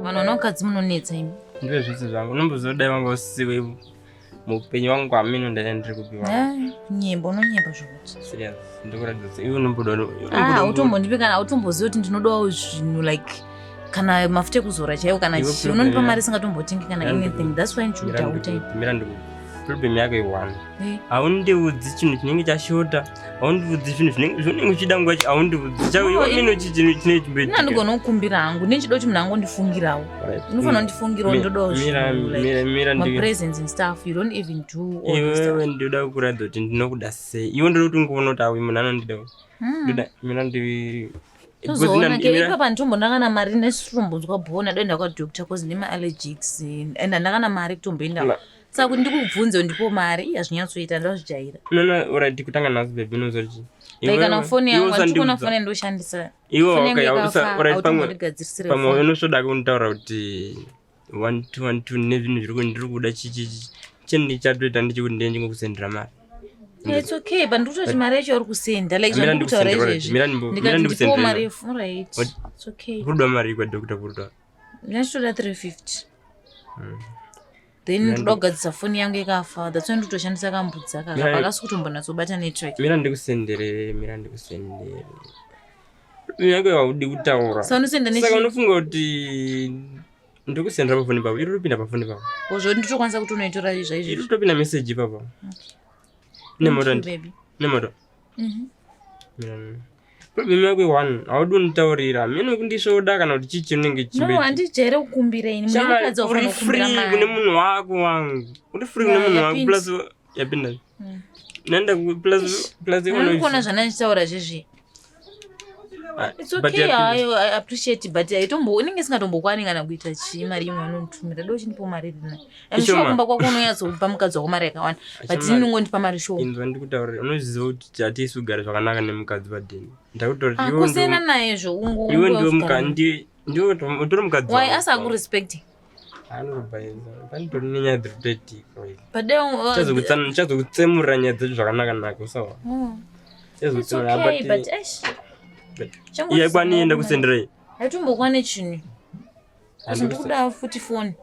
H: Vanhu vana mukadzi munonetsa imi.
C: Ndiwe zvese zvangu. Unombozodai wanga usiwe muupenyu wangu kwamino ndanga ndiri kupiwa.
H: Ah, Nyemba unonyemba zvokuti.
C: Serious. Ndikuratidza sei iwe unomboda
H: Ah, utombondipi kana utomboziva kuti ndinodawo zvinhu like kana mafuta ekuzora chaiwo kana
C: Iwe
H: chii
C: problem
H: unondipa
C: ya-
H: mari isingatombotengi kana
C: Mira
H: anything that's why ndichikuti hautai
C: Mira ndiku. Problem yako ione.
H: Eh.
C: Haundiudzi chinhu chinenge chashota, haundiudzi zvinhu zvinenge zvaunenge uchida nguva yacho, haundiudzi. Chako
H: No,
C: iwe
H: ini-
C: mino chinhu chinenge
H: Ina
C: chimboitika.
H: ndigona kukumbira hangu ndinechida kuti munhu angondifungirawo.
C: Alright.
H: Unofanira kundifungirawo ndodawo
C: Mira,
H: zvinhu like
C: mira, mira ndi
H: mapresents and stuff. You don't even do all this stuff.
C: iwewe ndinoda kukuratidza kuti ndinokuda sei. Iwe ndoda kuti ungoona kuti awi munhu anondida. Ndoda mina ndi because
H: Tozoona
C: ina-
H: ke
C: mira-
H: ipapa nditombonakana mari nesitombonzwa bhona doenda kwadoctor cause ndine maallergics and handakana mari kutomboenda
C: La.
H: saka kuti ndikubvunze ndipo mari iya zvinyatsoita ndazvijaira
C: No, no, alright, kutanga nhasi baby unozoti.
H: like kana foni yangu handikuona
C: usandiudza.
H: foni yandoshandisa
C: Iwe
H: foni yangu
C: okay,
H: ikafa
C: alright, pamwe
H: hautombondigadzirisire
C: pamwe
H: foni
C: unosvoda kunditaura kuti 1 2 1 2 nezvinhu zviri ndiri kuda chichi chinhu chatoita ndechekuti ndiye ndingokusendera mari.
H: Yeah, it's okay but ndikutoti mari yacho uri kusenda like
C: Mira
H: zvandikutaura
C: ndikusendera,
H: izvezvi
C: mira ndimbo- mira
H: ndikati ndipowo
C: ndikusendera.
H: mari yefu alright
C: What?
H: it's okay
C: Kuruda mari kwadoctor kuruda.
H: ndinachitoda 350 then
C: Mira
H: ndoda kugadzisa foni yangu ikafa that's why ndikutoshandisa kambudzi aka
C: Mira-
H: pakasi kutombonatsobata network
C: Mira ndikusendere, mira ndikusendere. Yako haudi kutaura.
H: Saka unosenda
C: Saka
H: nechi
C: unofunga kuti ndikusendera pafoni papo, iri kutopinda pafoni papo.
H: ozvo nditokwanisa kuti unoitora
C: Iri
H: zvaizvezvi
C: kutopinda message ipapo. Nemoto
H: Thank you,
C: ndi.
H: baby.
C: Nemoto.
H: Mhm.
C: Problem yako i-one, haudi kunditaurira. Mene kundisvoda kana kuti chii chinenge
H: no
C: chimboitika.
H: handijaire kukumbira ini
C: Shama,
H: munhu mukadzi
C: uri
H: wafanira kukumbira
C: free
H: mari
C: kune munhu wako wangu. Uri free kune
H: Yeah,
C: munhu wako
H: yapinda.
C: plus yapinda. Nenda plus plus
H: ndikuona zvandanditaura zvezvi
C: Ah,
H: its
C: but
H: okay
C: yapinda.
H: hayo i appreciate but haitombo inenge isingatombokwane kana kuita chii mari imwe anonditumira do chindipo mari rina I'm sure
C: Ishoma.
H: kumba kwako unonyatsokupa mukadzi wako mari yakawanda but
C: Shama,
H: ini unongondipa mari shoma
C: Inzwa ndikutaurira unoziva kuti hatisi kugara zvakanaka nemukadzi padeni. Ndakutaura
H: Ah,
C: kuti iwe
H: kusiyana
C: ndiwe
H: naye zvo
C: iwe ndiwe mukadzi ndiwe utori mukadzi.
H: wai
C: wangu.
H: asakurespecti
C: Anorobhaidza. Panitori nenyaya dziri kutoitika. wei.
H: but
C: Ndichazokutsemurira nyaya dzacho zvakanaka-naka usawa.
H: it's
C: Ndichazokutsemurira
H: okay
C: but
H: but eish
C: but- iye kwani enda kusenderai.
H: haitombokwane chinhu Kasi ndikuda futi foni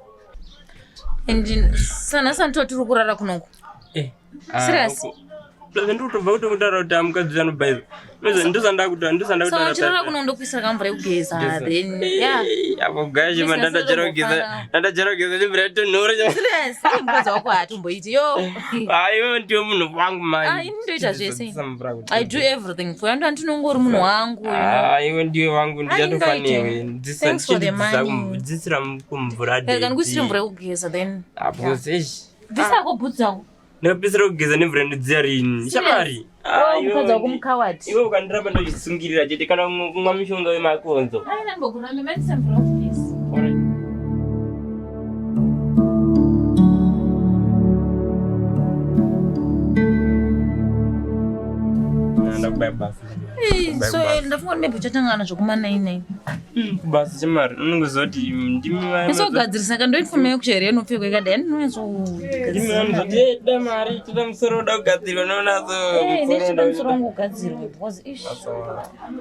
H: and sanhasi anditova tiri kurara kunoko
C: Eh,
H: Serious?
C: Plus ndikutobva kutokutaura kuti amukadzi anobhaiza. Ndosanda
H: saka uchirara
C: kutaura.
H: kuno ndokuisira kamvura yekugeza then yeah
C: Apo gashi
H: Business
C: mandandachera kugeza.
H: inombofara.
C: Ndandachera kugeza nemvura yatonhora.
H: serious iye mukadzi wako haatomboiti yo
C: Ah, iwe ndiwe munhu wangu mani.
H: Ah, ini ndoita zvese.
C: Chidzidzisa mvura kuti-
H: i do everything for you ando andinongori munhu wangu you know.
C: Ah, iwe ndiwe wangu
H: Ah,
C: ndichatofanewe.
H: Thanks for the money.
C: Dzidzisira kumvura
H: Like, ndikuisire mvura yekugeza then
C: Apo seshi.
H: bvisako bhutsu dzako
C: Ndakapisira kugeza nemvura inodziya rini. Shamari. Ah, iwe
H: mukadzi wako
C: ndi-
H: mukawati
C: Iwe ukandiramba ndochisungirira chete kana kumwa mishonga wemakonzo.
H: aina ndimbokurambe mandise mvura yekugeza
C: Alright. Ndakubaya basa.
H: Eh, so ndafunga kuti maybe uchatangana zvokumanainai
C: Kubasa chamari unongoziva kuti ndimi
H: ndisogadzirisa ka ndoinfoma yekuchairi inopfekwa ikadai
C: ndimi vanozoti "Eh, da mari toda musoro uda kugadzirwa nonazo
H: ndinonyatsonesvida musoro wangu ugadzirwe because ish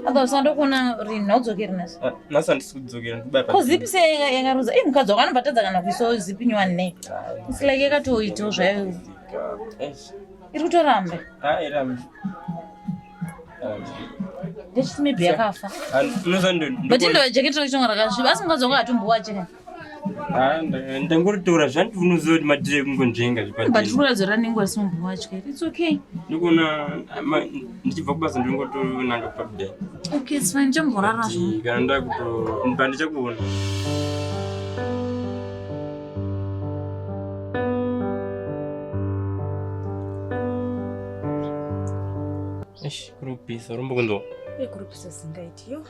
H: otherwise andokuona rini haudzokeri nhasi
C: nhasi handisi kudzokera ndikubaya
H: ko zipi sei yakaruza i mukadzi wako anobva kana kuisawo zipi nyowani nei its like yakatoitawo zvayo iri kutoramba ndechiti maybe yakafa but indova jaketi racho rakasviba asi mukadzi wako hatombowache
C: ndangoritora zvanditi unoziva kuti madhire kungonzvenga
H: but
C: zvipadeni
H: rikuratidza ranenguva sinombowache its okay
C: ndikuona ndichibva kubasa ndingotonanga pabudai
H: okay its fine chamborara zvo
C: kana ndakuto pandichakuona Eish, kuri kupisa urombo kunzwa
A: Kurupisa zingaiti yo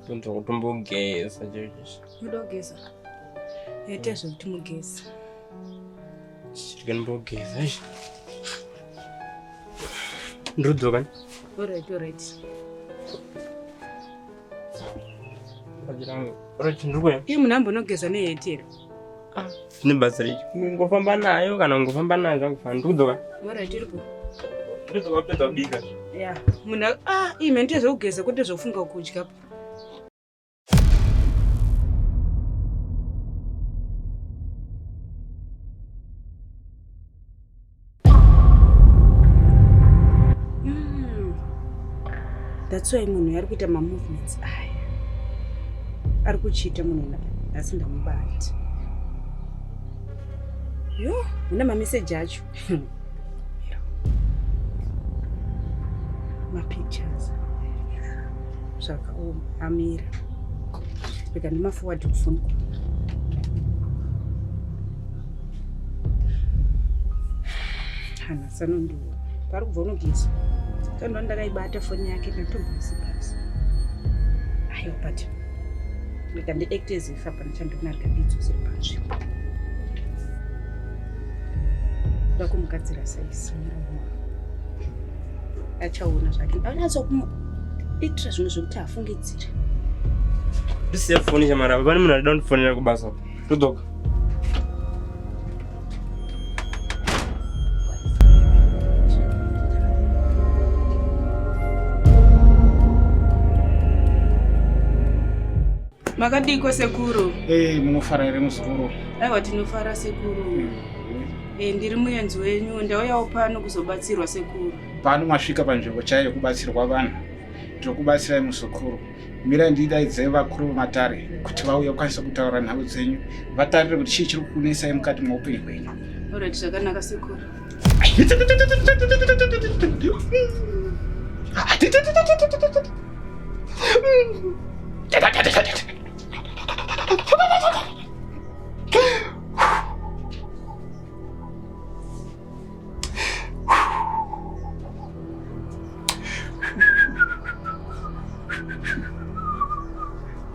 C: kunzwa kutombogeza chaizvo
A: muda kugeza yaita zvekuti mugeza
C: ndikanimbogeza eish ndiri
A: orit orit
C: kudzoka ndiri
A: iye munhu ambonogeza neheti here
C: zvine basa rechi kungofamba nayo kana kungofamba nayo zvangofana ndiri kudzoka
A: orit iripo
C: ndiri kudzoka kupedza kubika
A: ya munhu a ii mene zvekugeza kwete zvokufunga kudya That's why munhu ari kuita mamovements aya ari kuchiita munhu nhasi ndamubata. Yo, muna mameseji acho. Mapictures. Zvakaoma, amira. Rega ndimaforward kufoni kwangu. Hana sanondiona. Pari kubva unogeza. Kandwa ndakaibata foni yake ndatomboisi pasi. Aiwa but rega ndiacte as if hapana chandona rega ndiidzosere panzvimbo. Ndoda kumugadzira saisi achaona zvake. Anyatso kumuitira zvinhu zvekuti afungidzire.
C: Ndisiye foni chamara apa pane munhu arida kundifonera kubasa. Todzoka.
A: Makadiko sekuru?
I: Eh, munofara here muzukuru?
A: Aiwa tinofara sekuru. Eh, ndiri muenzi wenyu ndauyawo pano kuzobatsirwa sekuru.
I: Pano masvika panzvimbo chaiyo yekubatsirwa vanhu. Tinokubatsirai muzukuru. Mirai ndidaidze vakuru vematare kuti vauye vakwanise kutaura nhau dzenyu, vatarire kuti chii chiri kukunesai mukati meupenyu hwenyu.
A: Alright, zvakanaka sekuru.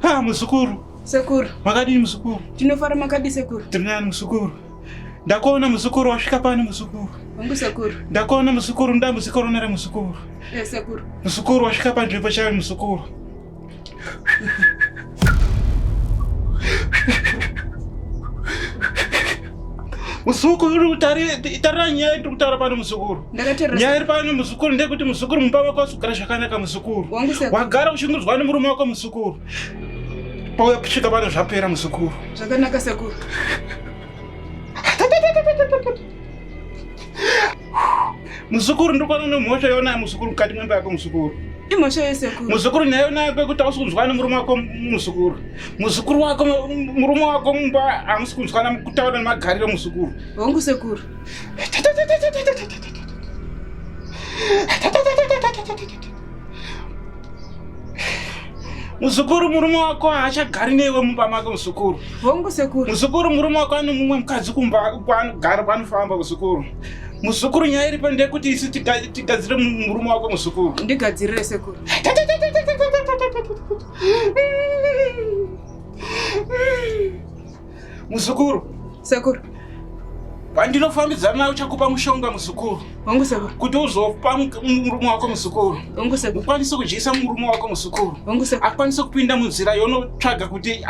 I: Ah, muzukuru.
A: Sekuru.
I: Makadini muzukuru?
A: Tinofara makadi sekuru.
I: Tiri nani muzukuru? Ndakuona muzukuru wasvika pano muzukuru.
A: Wangu sekuru.
I: Ndakuona muzukuru ndambudziko ronera muzukuru.
A: Eh sekuru.
I: Muzukuru wasvika panzvimbo chaiyo muzukuru. Muzukuru tarira nyaya iri kutaura pano muzukuru. Nyaya iri pano muzukuru ndeyekuti muzukuru mumba wako wasugara zvakanaka muzukuru. Wagara uchingudzwa nemurume wako muzukuru. Pauya kusvika pano zvapera muzukuru.
A: Zvakanaka sekuru.
I: Muzukuru ndiri kuona nemhosva yonayo muzukuru mukati memba yako muzukuru.
A: Imhosva yesekuru.
I: Muzukuru nyaya yonayo kwekuti hausi kunzwana nemurume wako muzukuru. Muzukuru wako murume wako mumba hamusi kunzwana kutaura nemagariro muzukuru.
A: Hongu sekuru.
I: Muzukuru murume wako haachagari newe mumba mako muzukuru.
A: Hongu sekuru.
I: Muzukuru murume wako ane mumwe mukadzi kumba kwaanogara kwaanofamba muzukuru. Muzukuru nyaya iripo ndeyekuti isu tigadzire murume wako muzukuru.
A: Ndigadzirire sekuru.
I: Muzukuru.
A: Sekuru.
I: Pandinofambidzana naye uchakupa mushonga muzukuru.
A: Hongu sekuru.
I: Kuti uzopa murume wako muzukuru.
A: Hongu sekuru.
I: Ukwanise kudyisa murume wako muzukuru.
A: Hongu sekuru.
I: Akwanise kupinda munzira yaunotsvaga kuti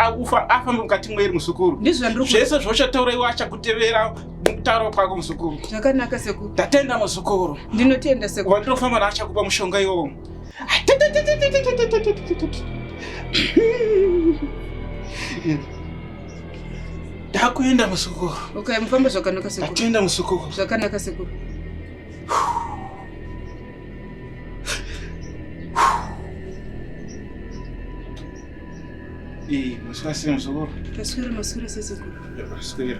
I: afambe mukati mweiri muzukuru.
A: Ndizvo zvandiri
I: Zvese zvauchataura iwe achakutevera mukutaura kwako muzukuru.
A: Zvakanaka sekuru.
I: Ndatenda muzukuru.
A: Ndinotenda sekuru.
I: Wandinofamba naye achakupa mushonga iwowo. Ndakuenda muzukuru.
A: Okay, mufambe zvakanaka sekuru.
I: Ndatenda muzukuru.
A: Zvakanaka sekuru.
I: Eh, maswera sei muzukuru?
A: Taswera maswera sei sekuru?
I: Maswera.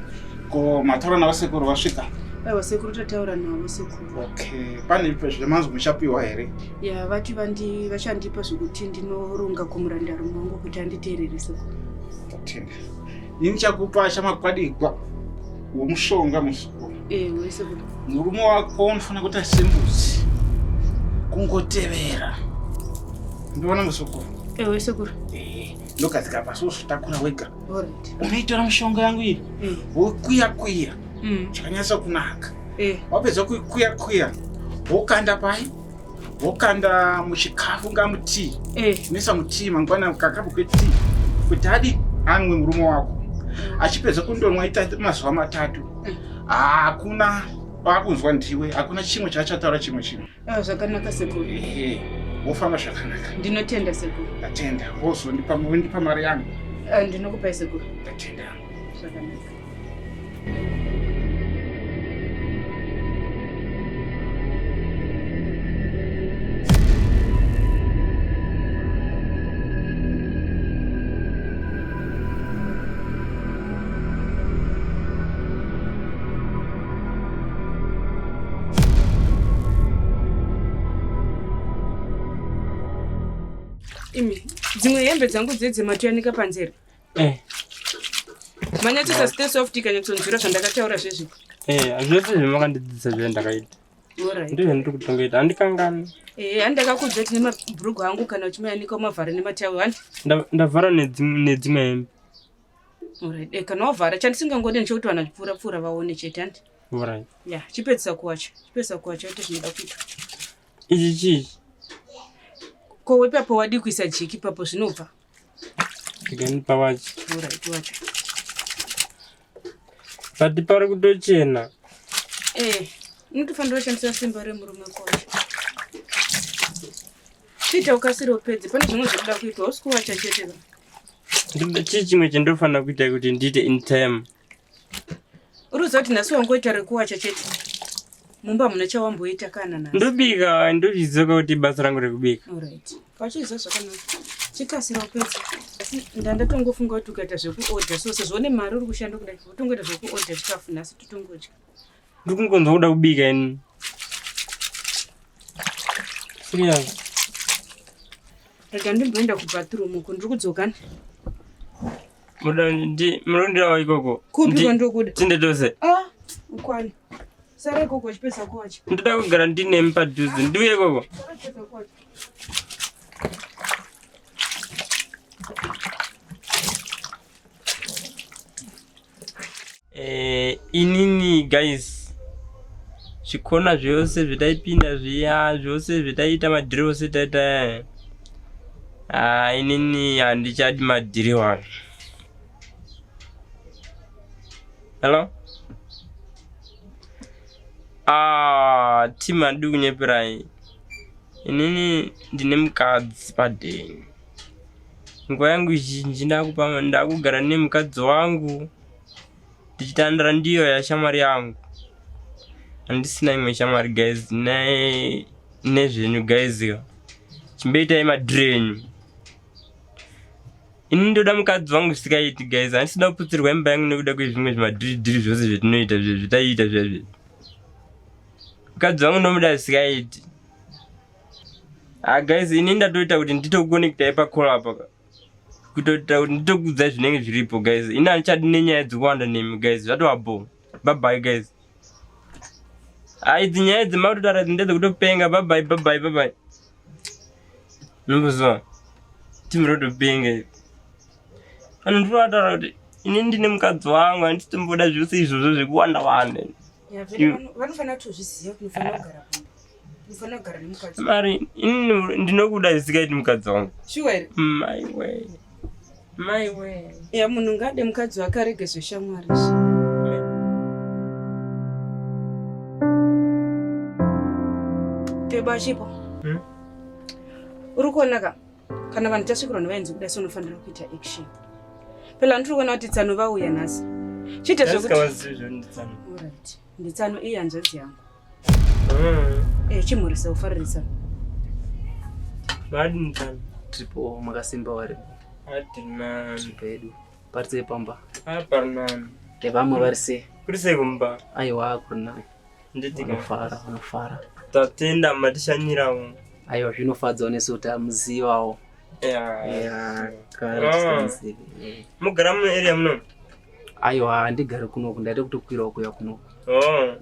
I: Ko mataura navo sekuru vasvika?
A: Aiwa sekuru tataura navo sekuru.
I: Okay, pane zvemanzwi muchapiwa here?
A: Ya vati vandi vachandipa zvekuti ndinoronga kumurandarume wangu kuti anditeerere sekuru.
I: Tatenda. Ini chakupa chamakwadigwa womushonga muzukuru.
A: Ewe sekuru.
I: Murume wako unofanira kuita sembudzi kungotevera. Ndiona muzukuru.
A: Ewe sekuru.
I: Eh, ndogadzika pasi wozvitakura wega.
A: Alright.
I: Unoitora mishonga yangu iyi wokuya kuya zvakanyatsa kunaka.
A: Eh.
I: Wapedza kuikuya kuya wokanda pai wokanda muchikafu nga mutii.
A: Eh.
I: Unoisa mutii mangwana kakapu ketii kuti adi anwe murume wako. Achipedza kundonwa ita mazuva matatu. Hakuna wakunzwa ndiwe, hakuna chimwe chaachataura chimwe chimwe.
A: Aiwa zvakanaka sekuru.
I: Ehe, wofamba zvakanaka.
A: Ndinotenda sekuru.
I: Ndatenda. Wozondipa wondipa mari yangu.
A: Ah, ndinokupai sekuru.
I: Ndatenda.
A: Zvakanaka. Imi, dzimwe hembe dzangu dzedze matoyanika panze here?
C: Eh.
A: Manyatsoisa stay soft ikanyatsonzwira zvandakataura zvezvi.
C: Eh, zvose zvamakandidzidzisa zviya ndakaita.
A: Alright.
C: Ndizvo zvandiri kutongoita, handikangani.
A: Eh, handakakuudza kuti nemabhurugwa angu kana uchimayanika umavhara nematawe handi?
C: Ndavhara nedzimwe hembe.
A: Alright. Eh, kana wavhara chandisingangode ndechekuti vanhu vachipfuura pfuura vaone chete handi?
C: Alright.
A: Ya, chipedzisa kuwacha. Chipedzisa kuwacha ite zvinoda kuitwa.
C: Ichi chii?
A: Ko ipapo wadii kuisa jiki ipapo zvinobva.
C: Again pawachi.
A: Alright, wacha.
C: But pari kutochena.
A: Eh, unotofanira kushandisa simba remurume kwacho. Chiita ukasire upedze, pane zvimwe zvekuda kuitwa, hausi kuwacha chete ba.
C: Chii chimwe chandinofanira kuita kuti ndiite in time?
A: Uri kuziva kuti nhasi wangoita rekuwacha chete. Mumba hamuna chawamboita kana nhasi.
C: Ndobika, ndozviziva kuti basa rangu rekubika.
A: Alright. Wachiziva zvakanaka. Chikasira upedze. Asi ndandatongofunga kuti ukaita zvekuodha so sezvo une mari uri kushanda kudai, wotongoita zvekuodha chikafu nhasi totongodya.
C: Ndiri kungonzwa kuda kubika ini. Serious.
A: Rega ndimboenda kubathroom uko, ndiri kudzoka.
C: Muda ndi munondirawo ikoko.
A: Kupi kwandiri kuda?
C: Tinde tose.
A: Ah, ukwani. Sara ikoko uchipedza kuwacha.
C: Ndoda kugara ndinemi padhuze. Ndiuye ikoko.
A: Sara uchipedza kuwacha.
C: Eh, inini guys zvikona zvose zvataipinda zviya zvose zvataiita madhiri ose taita ah, inini handichadi madhiri wani hello ah, team handidi kunyeperai inini ndine mukadzi padeni nguva yangu zhinji ndakugara nemukadzi wangu tichitandara ndiyo yashamwari yangu handisina imwe shamwari guys nezvenyu guys chimboitai madhiri enyu ini ndoda mukadzi wangu zvisikaiti guys handisina kuputsirwa imba yangu nekuda kwezvimwe zvimadhiridhiri zvose zvetinoita zvetaiita zvezve mukadzi wangu ndomuda zvisikaiti ah guys ini ndatoita kuti nditokuconnectai pacall apa kutoita kuti nditokuudzai zvinenge zviripo guys ini handichadi nenyaya dzekuwanda nemi guys zvatova bho bye bye guys ah idzi nyaya dzemakutotaura idzi ndedzekutopenga bye bye bye bye bye bye nomboziva timu rotopenga iri vanhu ndinoataura kuti ini ndine mukadzi wangu handisitomboda zvose izvozvo zvekuwanda wanda
A: vanofanira kutozviziva kuti unofanira kugara pamba unofanira kugara nemukadzi
C: mari ini ndinokuda zvisikaiti mukadzi wangu
A: shuwa here
C: maiwe maiwe
A: ya munhu ngaade mukadzi wake arege zveshamwari izvi Teba chipo
C: Hmm?
A: uri kuona ka kana vanhu tasvikirwa nevaenzi kudai so unofanira kuita action phela ndiri kuona kuti tsano vauya nhasi chiite zvekuti
C: Ndasikawazivi zvonditsano
A: Alright. nditsano iyi hanzvadzi yangu Eh, chimhurisa ufaririsa
C: madini tsano
J: Tiripo makasimba wari
C: adinani
J: tiripo yedu pari sei pamba
C: aparinani
J: nevamwe vari sei
C: kuri sei kumba
J: aiwa kuri nani
C: Nditi ka.
J: vanofara vanofara
C: tatenda matishanyirawo
J: aiwa zvinofadzawo nesu kuti amuzivawo
C: Yeah.
J: kare
C: Ah.
J: tisingamuzivi Eh.
C: mugara muarea muno
J: aiwa handigari kunoku ndaida kutokwirawo kuya kunoku
C: oh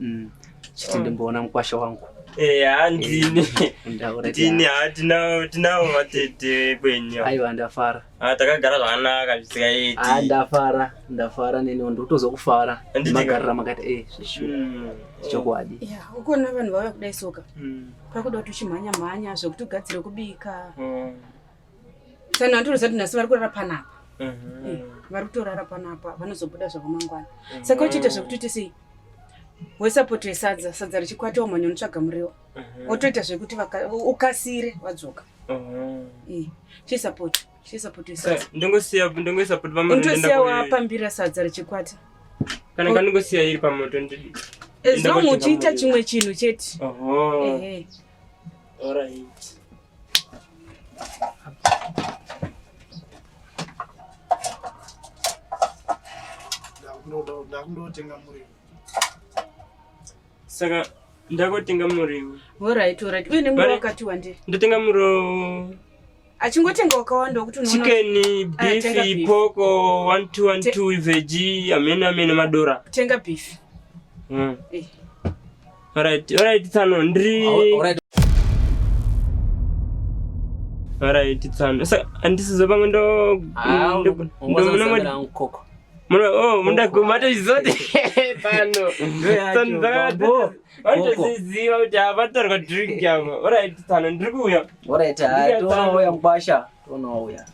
J: chiti ndimboona mukwasha wangu
C: eya ndini
J: Ndaura
C: ndini ha tinawo tinawo vatete kwenyu
J: aiwa ndafara
C: Ah, takagara zvakanaka zvisikaiti
J: Ah, ndafara ndafara neniwo ndikutozokufara
C: Handiti ka?
J: magarira makati e zvishuwa chokwadi
A: ya ukuona vanhu vauya kudai soka pakuda kuti uchimhanya mhanya zvekuti ugadzire kubika tsano handinoziva kuti nhasi vari kurara panapa Eh, vari kutorara panapa vanozobuda zvavo mangwana saka uchiita zvekuti uite sei wesapoto yesadza sadza richikwata womhanya unotsvaga muriwo wotoita zvekuti ukasire vadzoka Eh, chisapoto chisapoto yesadza
C: ndongosiya ndongoisa poto pamoto
A: unotosiya wapambira sadza richikwata
C: kana kandingosiya iri pamoto ndidi
A: as long uchiita chimwe chinhu chete
C: oho
A: Ehe.
C: alright
I: Ndakundotenga muriwo.
C: saka ndakotenga muriwo
A: Alright, alright. Uye nemuriwo
C: Bari-
A: wakati wandei
C: ndotenga muriwo
A: Achingotenga wakawanda wekuti unoona.
C: Chicken,
A: Ah, tenga
C: beef,
A: beef.
C: pork, 1 2 1 2 veggie, amene amene madora.
A: Tenga beef. Eh.
C: Alright, alright tsano ndiri.
J: Alright.
C: Alright tsano. Saka handisizo pamwe ndo
J: Ah,
C: ndo- ndo-
J: mukoko.
C: Muno oh mundaguma toizoti tsano. Tsano
J: Bambo.
C: Vanotoziziva kuti havatorwa drink yavo. Alright tsano ndiri kuuya.
J: Alright,
C: Ndiri
J: toonauya mukwasha. Toonauya.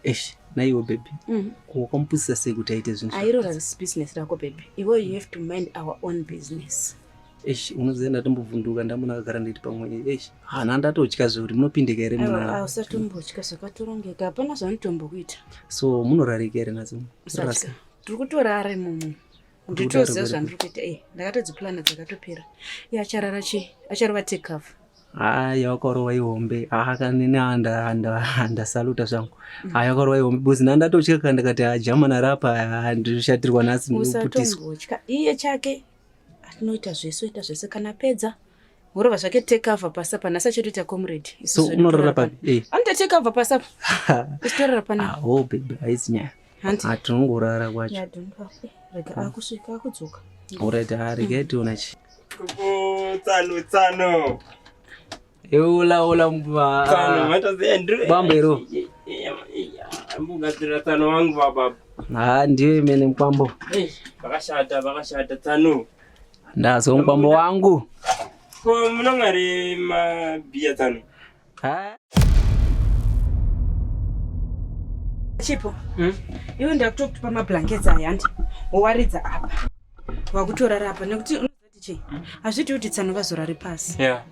J: Eish, naiwe baby.
A: Mhm.
J: Wakamupusisa sei kuti aite zvinhu?
A: Airo rarisi business rako baby. Iwe you have to mind our own business.
J: Eish, unoziva ndatombovhunduka ndamuna akagara nditi pamwe. Eish, hana ndatotya zve kuti munopindika here
A: Aiwa,
J: muna.
A: usatombotya zvakatorongeka. Hapana zvanotombokuita.
J: So munorarika here nadzo?
A: Usatya. Tiri kutorara imomo. Nditoziva zvandiri kuita. Eh, ndakatodziplana dzakatopera. Iye acharara chi? Acharova take cover.
J: Hayi wakarova ihombe akanini andasaluta zvangu hayi wakarova ihombe because ndandatotya ka ndikati ajamana rapa ndishatirwa nhasi ndinoputiswa
A: Usatombotya. Iye chake atinoita zvese oita zvese kana apedza. Worova zvake take cover pasi apa nhasi achatoita comrade. Isu
J: so
A: zvedu
J: unorara
A: torara pano.
J: papi Eh.
A: Anoita take cover pasi apa. Isu torara panapa.
J: oh baby haisi nyaya
A: Hanti.
J: hatinongorara kwacho
A: Yeah, don't worry. Rega akusvika akudzoka.
J: alright regai tiona chi
C: Kuku tsano tsano.
J: eula ula
C: Tsano matoziva ndiri.
J: Bambero.
C: Ambogadzirira tsano wangu baba.
J: ha ndiyo imene mukwambo
C: Vakashata vakashata tsano.
J: ndazwa mukwambo wangu
C: Ko munomwa here mabhiya tsano?
A: Chipo. Iwe ndakutokupa mablankets aya handi. Wowaridza apa. Wakutorara apa nekuti unozati chii? Hazviiti kuti tsano vazorare pasi.
C: Yeah.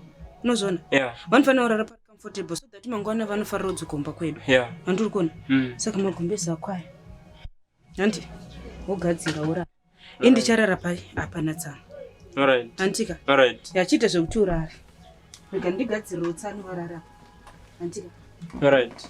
A: Unozviona?
C: Yeah.
A: Vanofanira kurara pari comfortable so that mangwana vanofarira kudzoka kumba kwedu.
C: Yeah.
A: Handiri kuona?
C: Mm.
A: Saka magumbezi ako aya. Handi. Wogadzira worara. Ini ndicharara pai apa natsano.
C: Alright.
A: Handika.
C: Alright.
A: Yachiita zvekuti urare. Rega ndigadzirire utsano warara. Handika.
C: Alright.